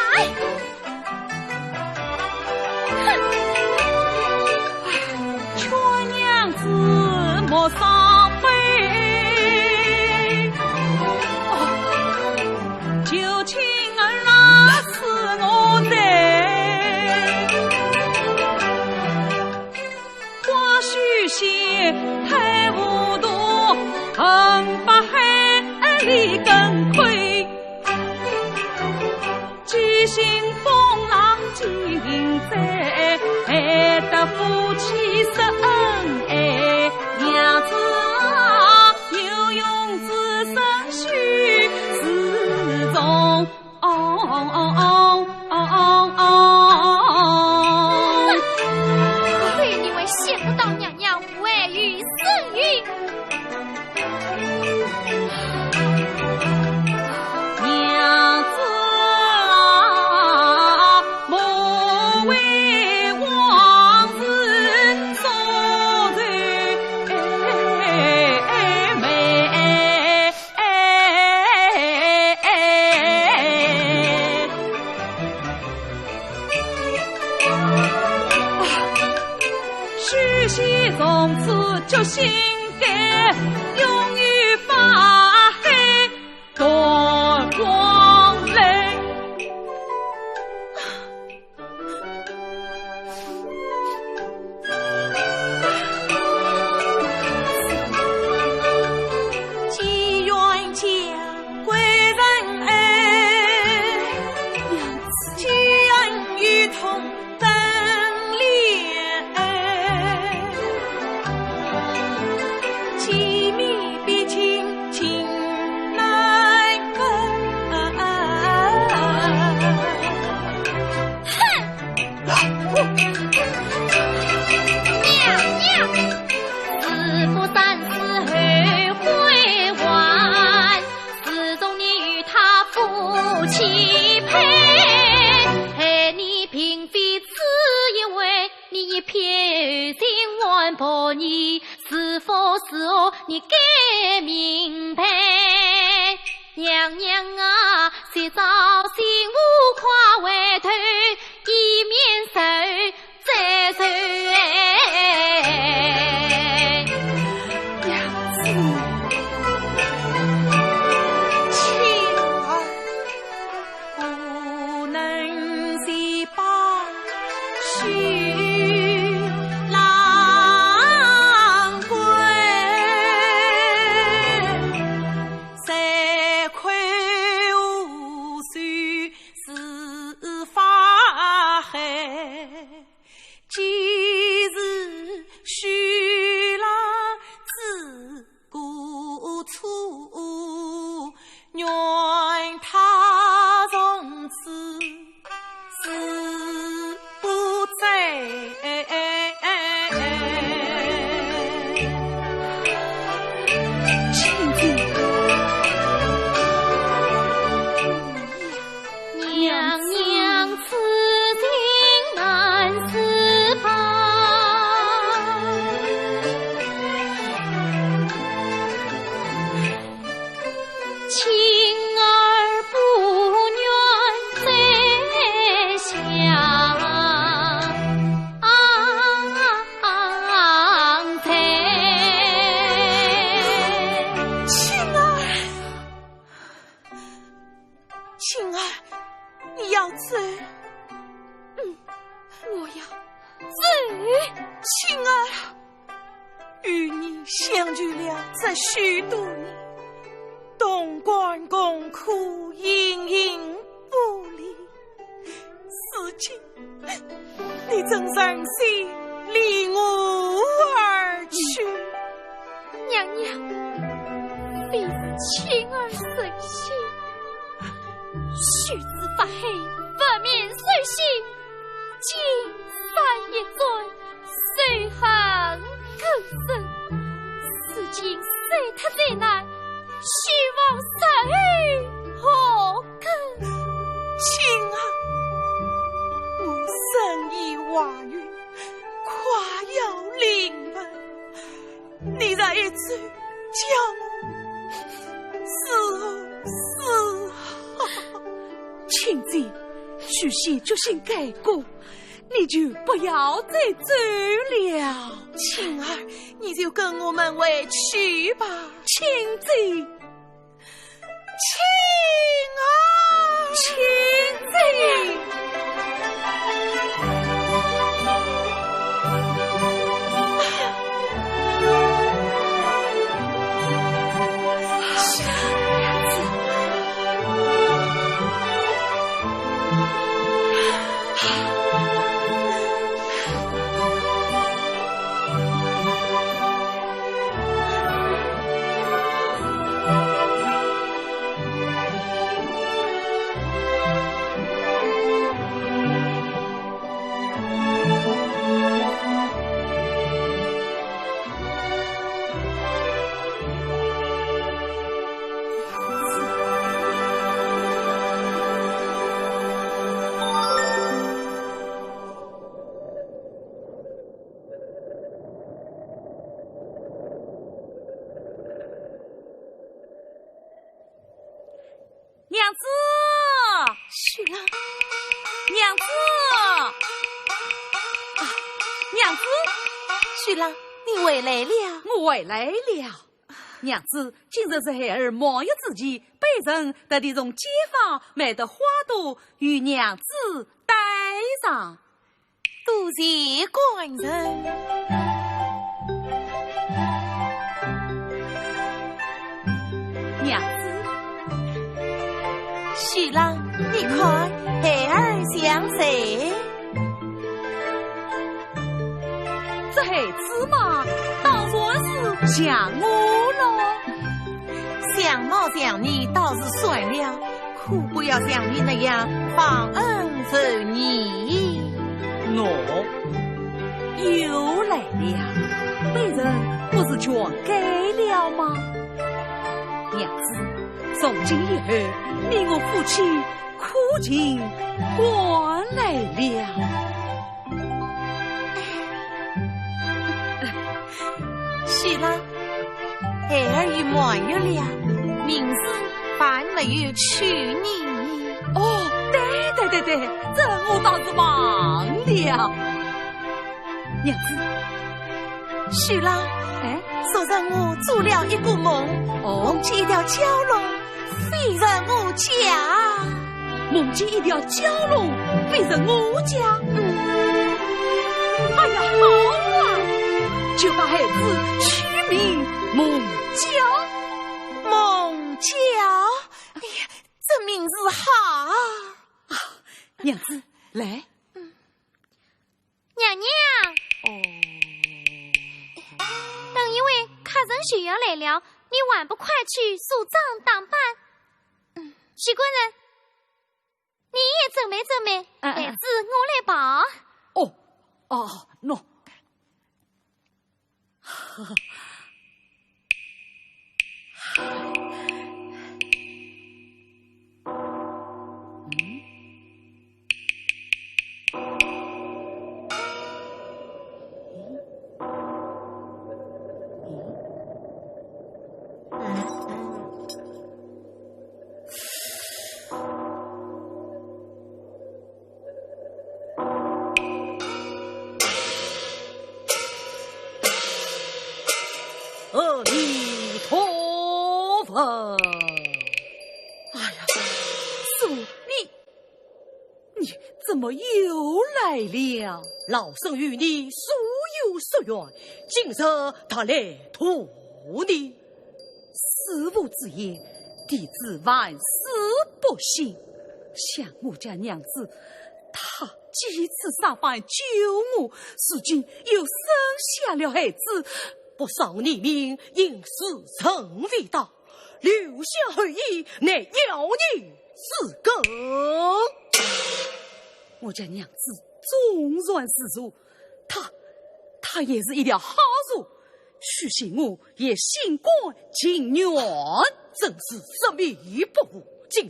哎！ 哼，亏你还想不到娘娘还有身孕。 许仙从此决心改，永远勿喊段王郎。 哼！娘娘！ 娘子，青儿不能自拔许郎官，罪魁祸首是法海。 既是许郎知过错，愿他从此死不再。青姐。 娘娘此情难自拔，青儿不愿再相随。青儿。许多年，同甘共苦，形影不离。如今，你竟忍心离我而去。娘娘，非是青儿忍心，须知法海佛面兽心，金山一尊， 仇恨更深，如今死脱在难，须望日后何更？青儿，我深以怀孕，快要临盆，你这一走，叫我如何是好？青姐，许仙决心改过， 你就不要再走了。青儿，你就跟我们回去吧。青姐，青儿，青姐。娘子！许郎。娘子！啊，娘子！许郎，你回来了。我回来了。娘子，今日是孩儿满月之期，卑人特地从街坊买得花朵与娘子带上。 多谢官人。娘子。许郎，你看，孩儿像谁？这孩子嘛，当然是像我喽。相貌像你倒是算了， 可不要像你那样忘恩负义。喏，又来了，卑人不是劝改了吗？娘子，从今以后，你我夫妻苦尽甘来了。 许郎，孩儿已满月了，名字还没有取呢。哦，对对对对，这我倒是忘了。娘子。许郎，哎？昨日我做了一个梦，哦？梦见一条蛟龙 飞入我家。梦见一条蛟龙飞入我家？嗯。哎呀，好啊，就把孩子取名梦蛟。梦蛟？哎呀，这名字好啊！啊，娘子，来。嗯。 娘娘。哦。等一会客人就要来了，你还不快去梳妆打扮？嗯。许官人，你也准备准备，嗯，嗯，嗯。孩子我来抱。哦，哦，喏。 阿弥陀佛。哎呀，师父，你，你怎么又来了？老身与你素有宿怨，今日特来图你。子父之言，弟子万死不信。想我家娘子，她几次三番救我，如今又生下了孩子，不伤你命，因何人未到，留下后裔，乃妖孽之根。我家娘子纵然自杀，她，她也是一条好蛇，许仙我也心甘情愿。真是执迷不悟，今日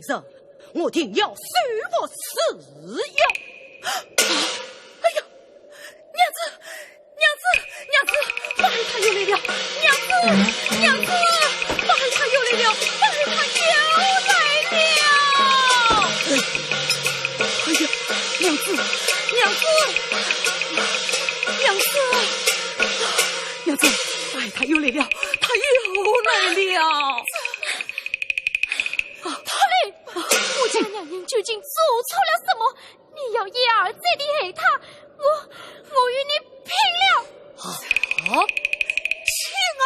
我定要收服此妖。哎呀，娘子，娘子，娘子，八海他又来了！娘子，娘子，八海他又来了！八海他又来了！哎呀，娘子，娘子，娘子，娘子，八海他又来了！他又来了！啊，他来！我家娘娘究竟做错了什么？你要一而再地害她，我，我与你拼了！啊？青儿，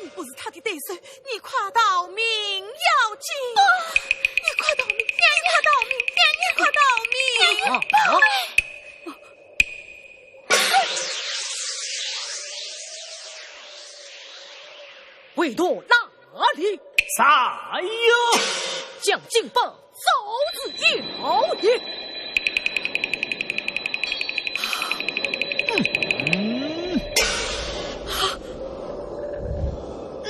你不是她的对手，你快逃命要紧！你快逃命！你快逃命！你快逃命！啊？啊？回到哪里？在呀。将金宝 早日要也。嗯。嗯。嗯。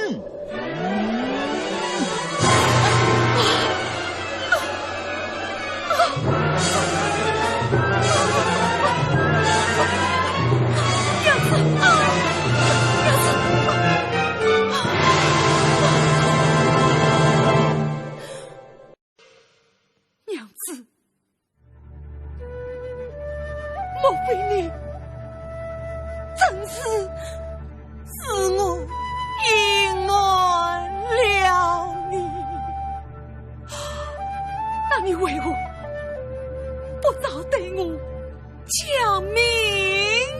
娘子，莫非你真是使我隐瞒了你？那你为何不早对我讲明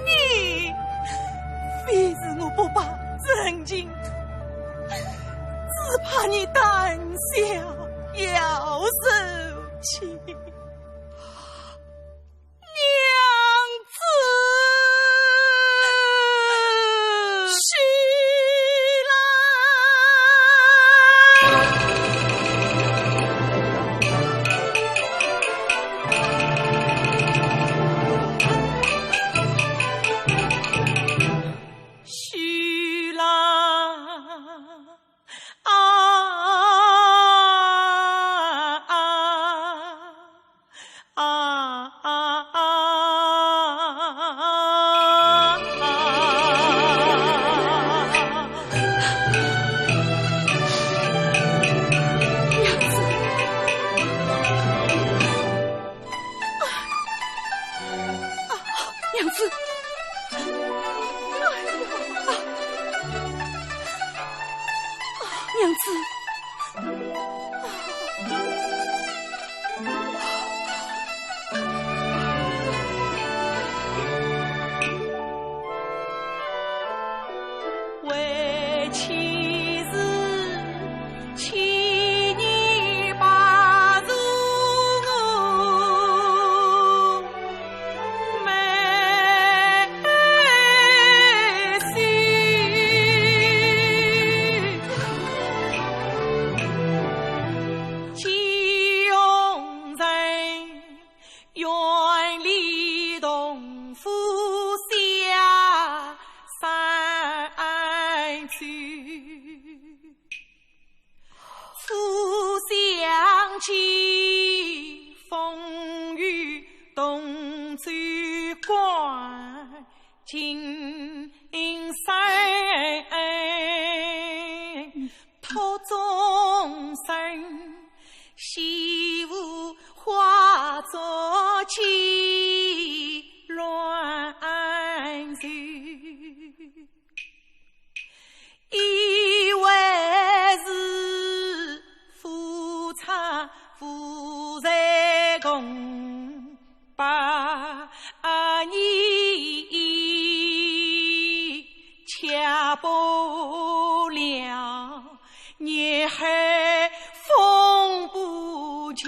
呢？非是我不把真情吐，只怕你胆小要受气。 娘子，许啦！许啦！ 啊，啊，啊，啊，啊，啊。娘子。 娘子，娘子。为妻是 千年白首我妹婿，见红尘 愿离同夫下山去。夫相见，风雨同舟关尽山。 托终身，西湖花烛几轮愁。以为是夫差夫在共，百年却不了。风不起。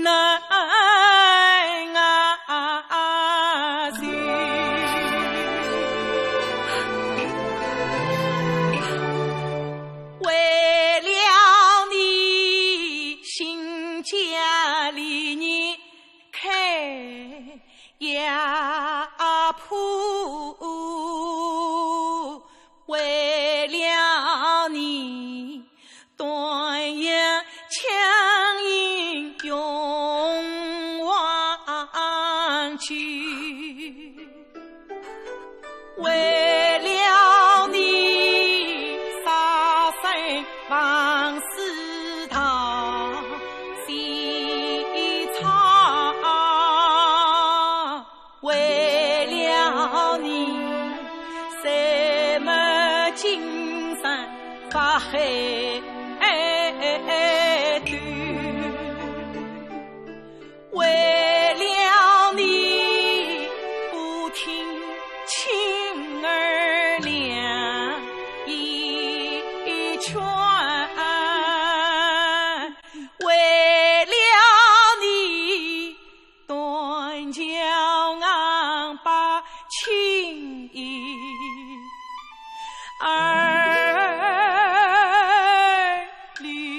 难啊，是为了你，新家里你开呀铺。 为了你，断阳枪影永忘记。为了你，杀身放肆逃西草。 为了你，谁没精神发黑头？为了你，不听青儿两一劝。 为了你，断桥硬把情义儿离。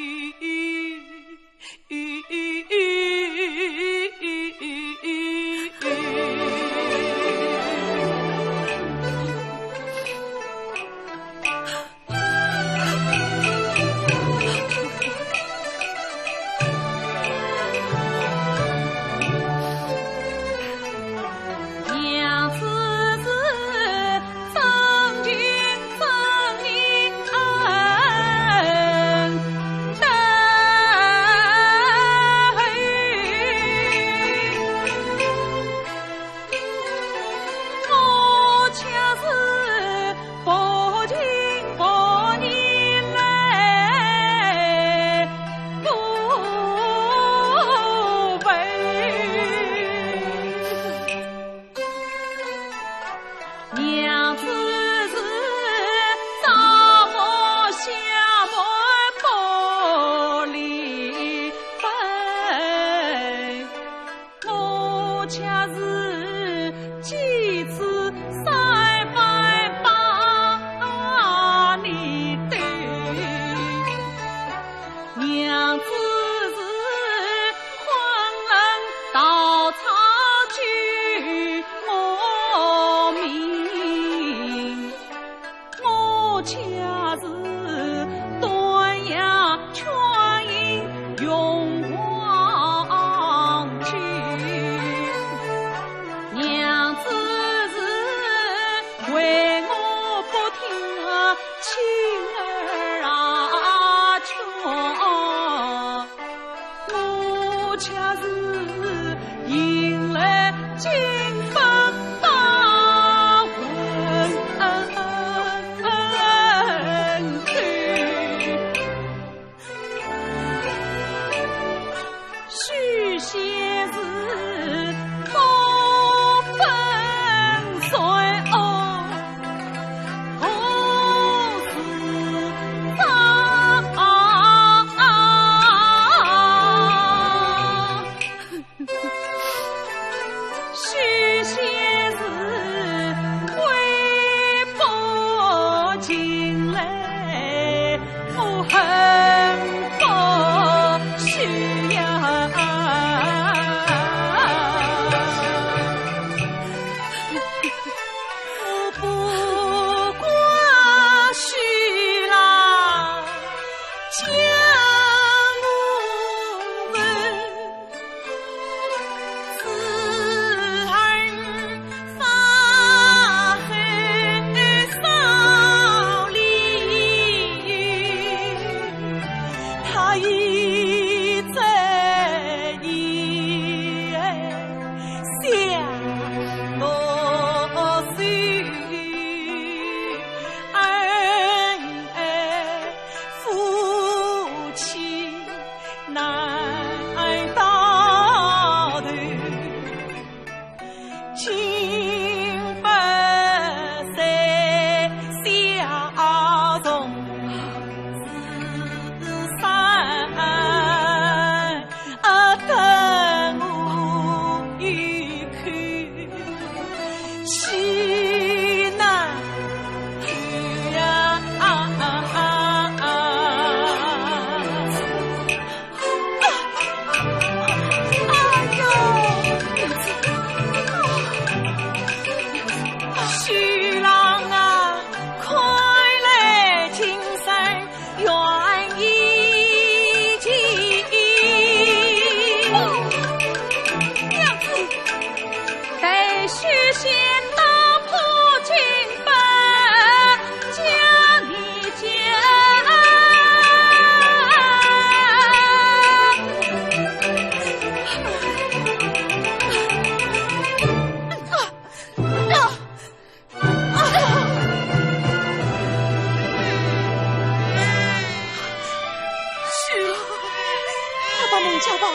帮，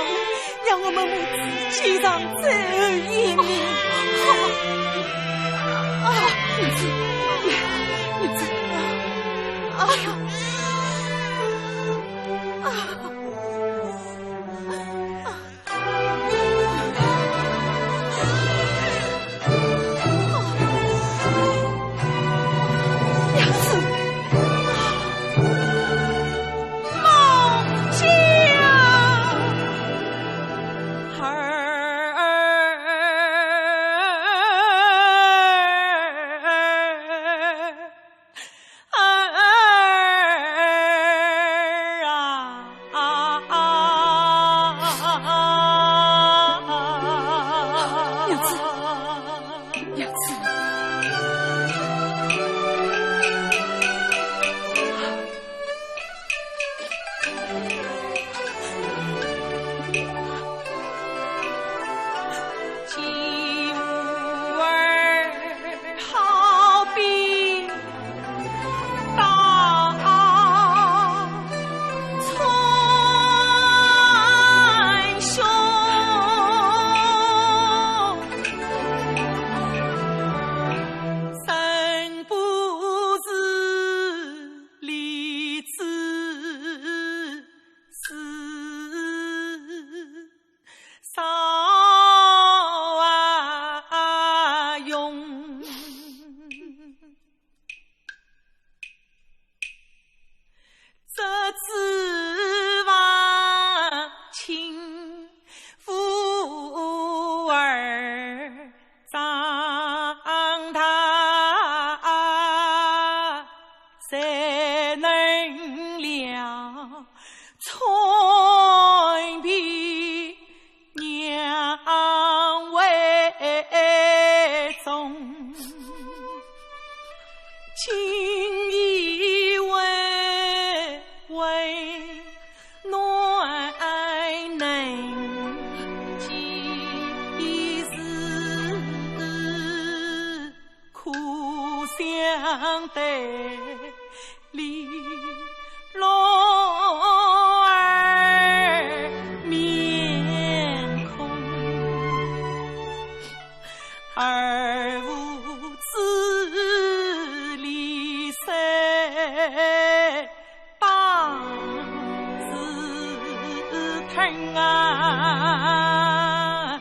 让我们母子见上最后一面。啊，儿子，儿子，啊，啊。 娘子，母亲。儿 儿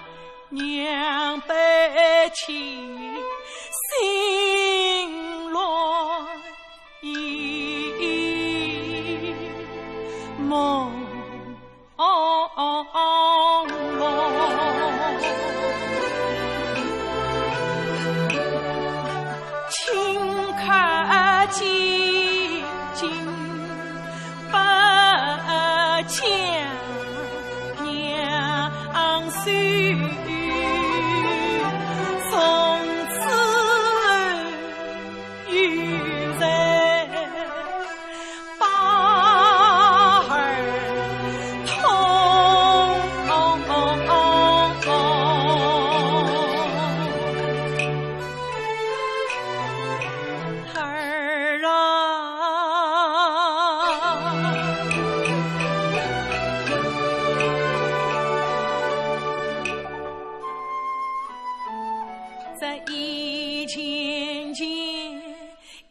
啊，娘子，娘子。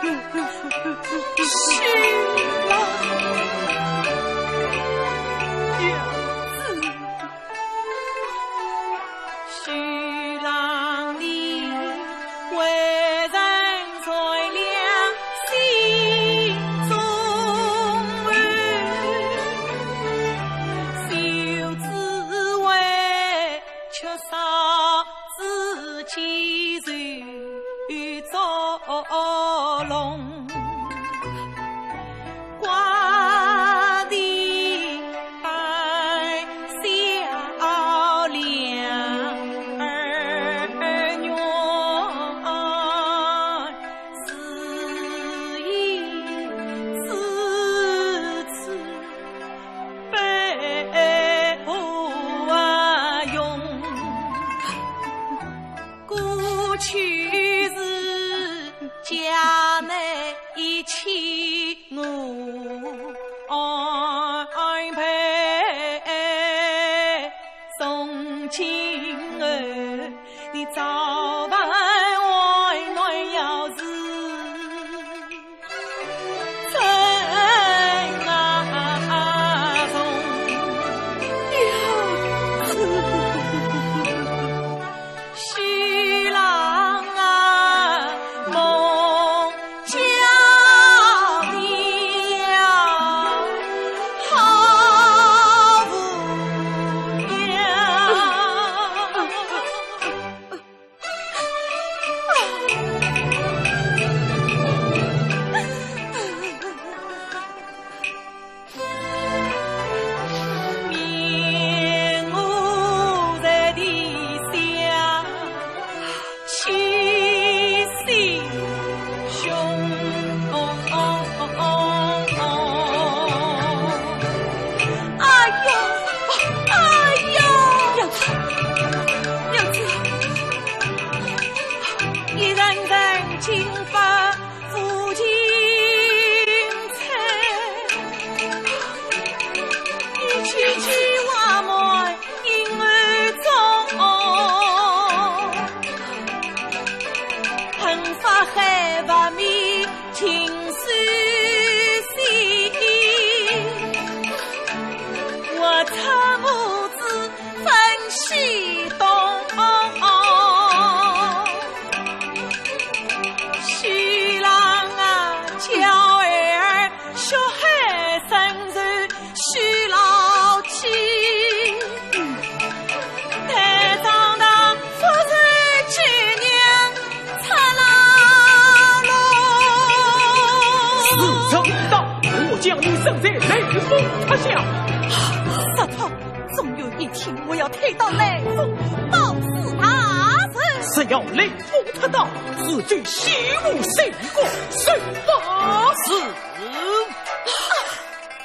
许郎，娘子。许郎你为人善良心中厚，小子为 缺少自己受捉弄，寡的白小两儿女，是以至此 悲何用？过去是家内一起我安排，从今后你早晚温暖要是 真啊重。娘子。许郎啊，梦家的呀，好无聊。 哎呀，哎呀！娘子，娘子，一人曾经百夫情猜，一句句话满 心儿中，恨发海发面情丝线，我唱我自分西东。许郎啊，娇儿血海深仇 许老妻，待长大复仇之年，出老路。事成已到，我将你生在雷峰塔下。杀头！总有一天我要退到雷峰报此大仇。只要雷峰塔倒，此举西吴三国，谁怕谁？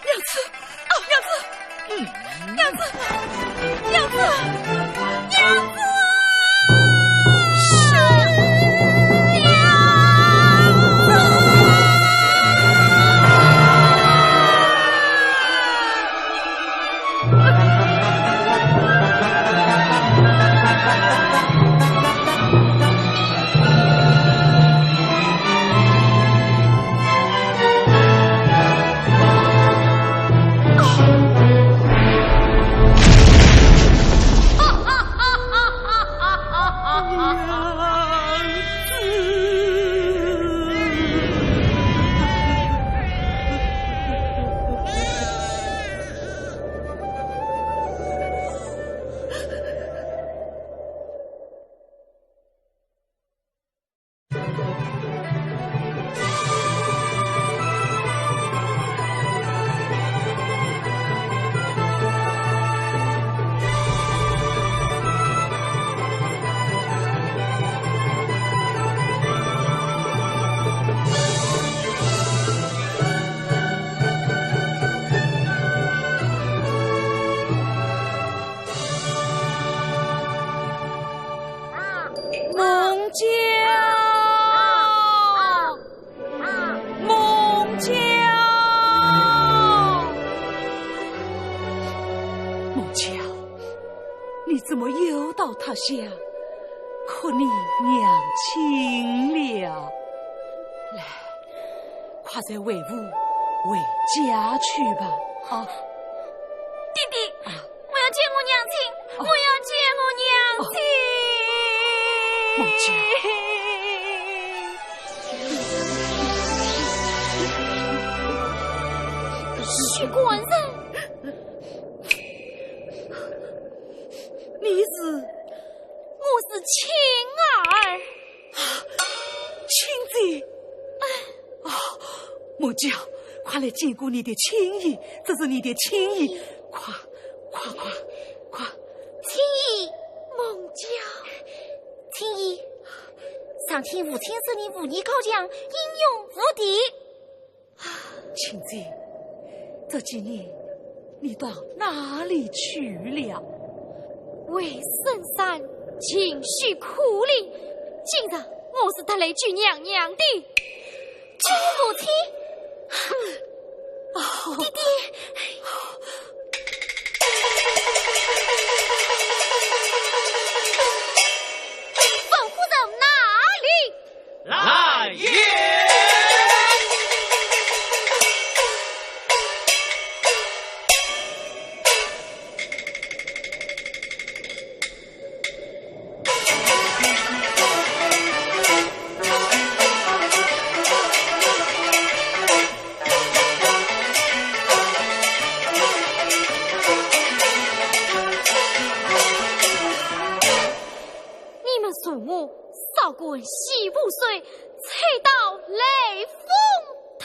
娘子，啊，娘子，嗯。娘子，娘子，娘子啊！是娘子。孟郊，孟郊，孟郊，你怎么又到塔下哭你娘亲了？来，还是回府回家去吧。啊，爹爹，啊，我要见我娘亲，哦，我要见我娘亲。哦，孟郊。许官人，你是？我是青儿。青姐。哎。啊，孟郊，快来见过你的青姨，这是你的青姨，快，快，快，快。青姨。孟郊。青姨，常听父亲说你武艺高强，英勇无敌。 青姐，这几年你到哪里去了？回深山进修苦练，今日我是特来救娘娘的。救父亲？哼，哦，爹爹。王夫人哪里？ 来也！你们助我 扫滚洗污水，吹倒雷峰塔。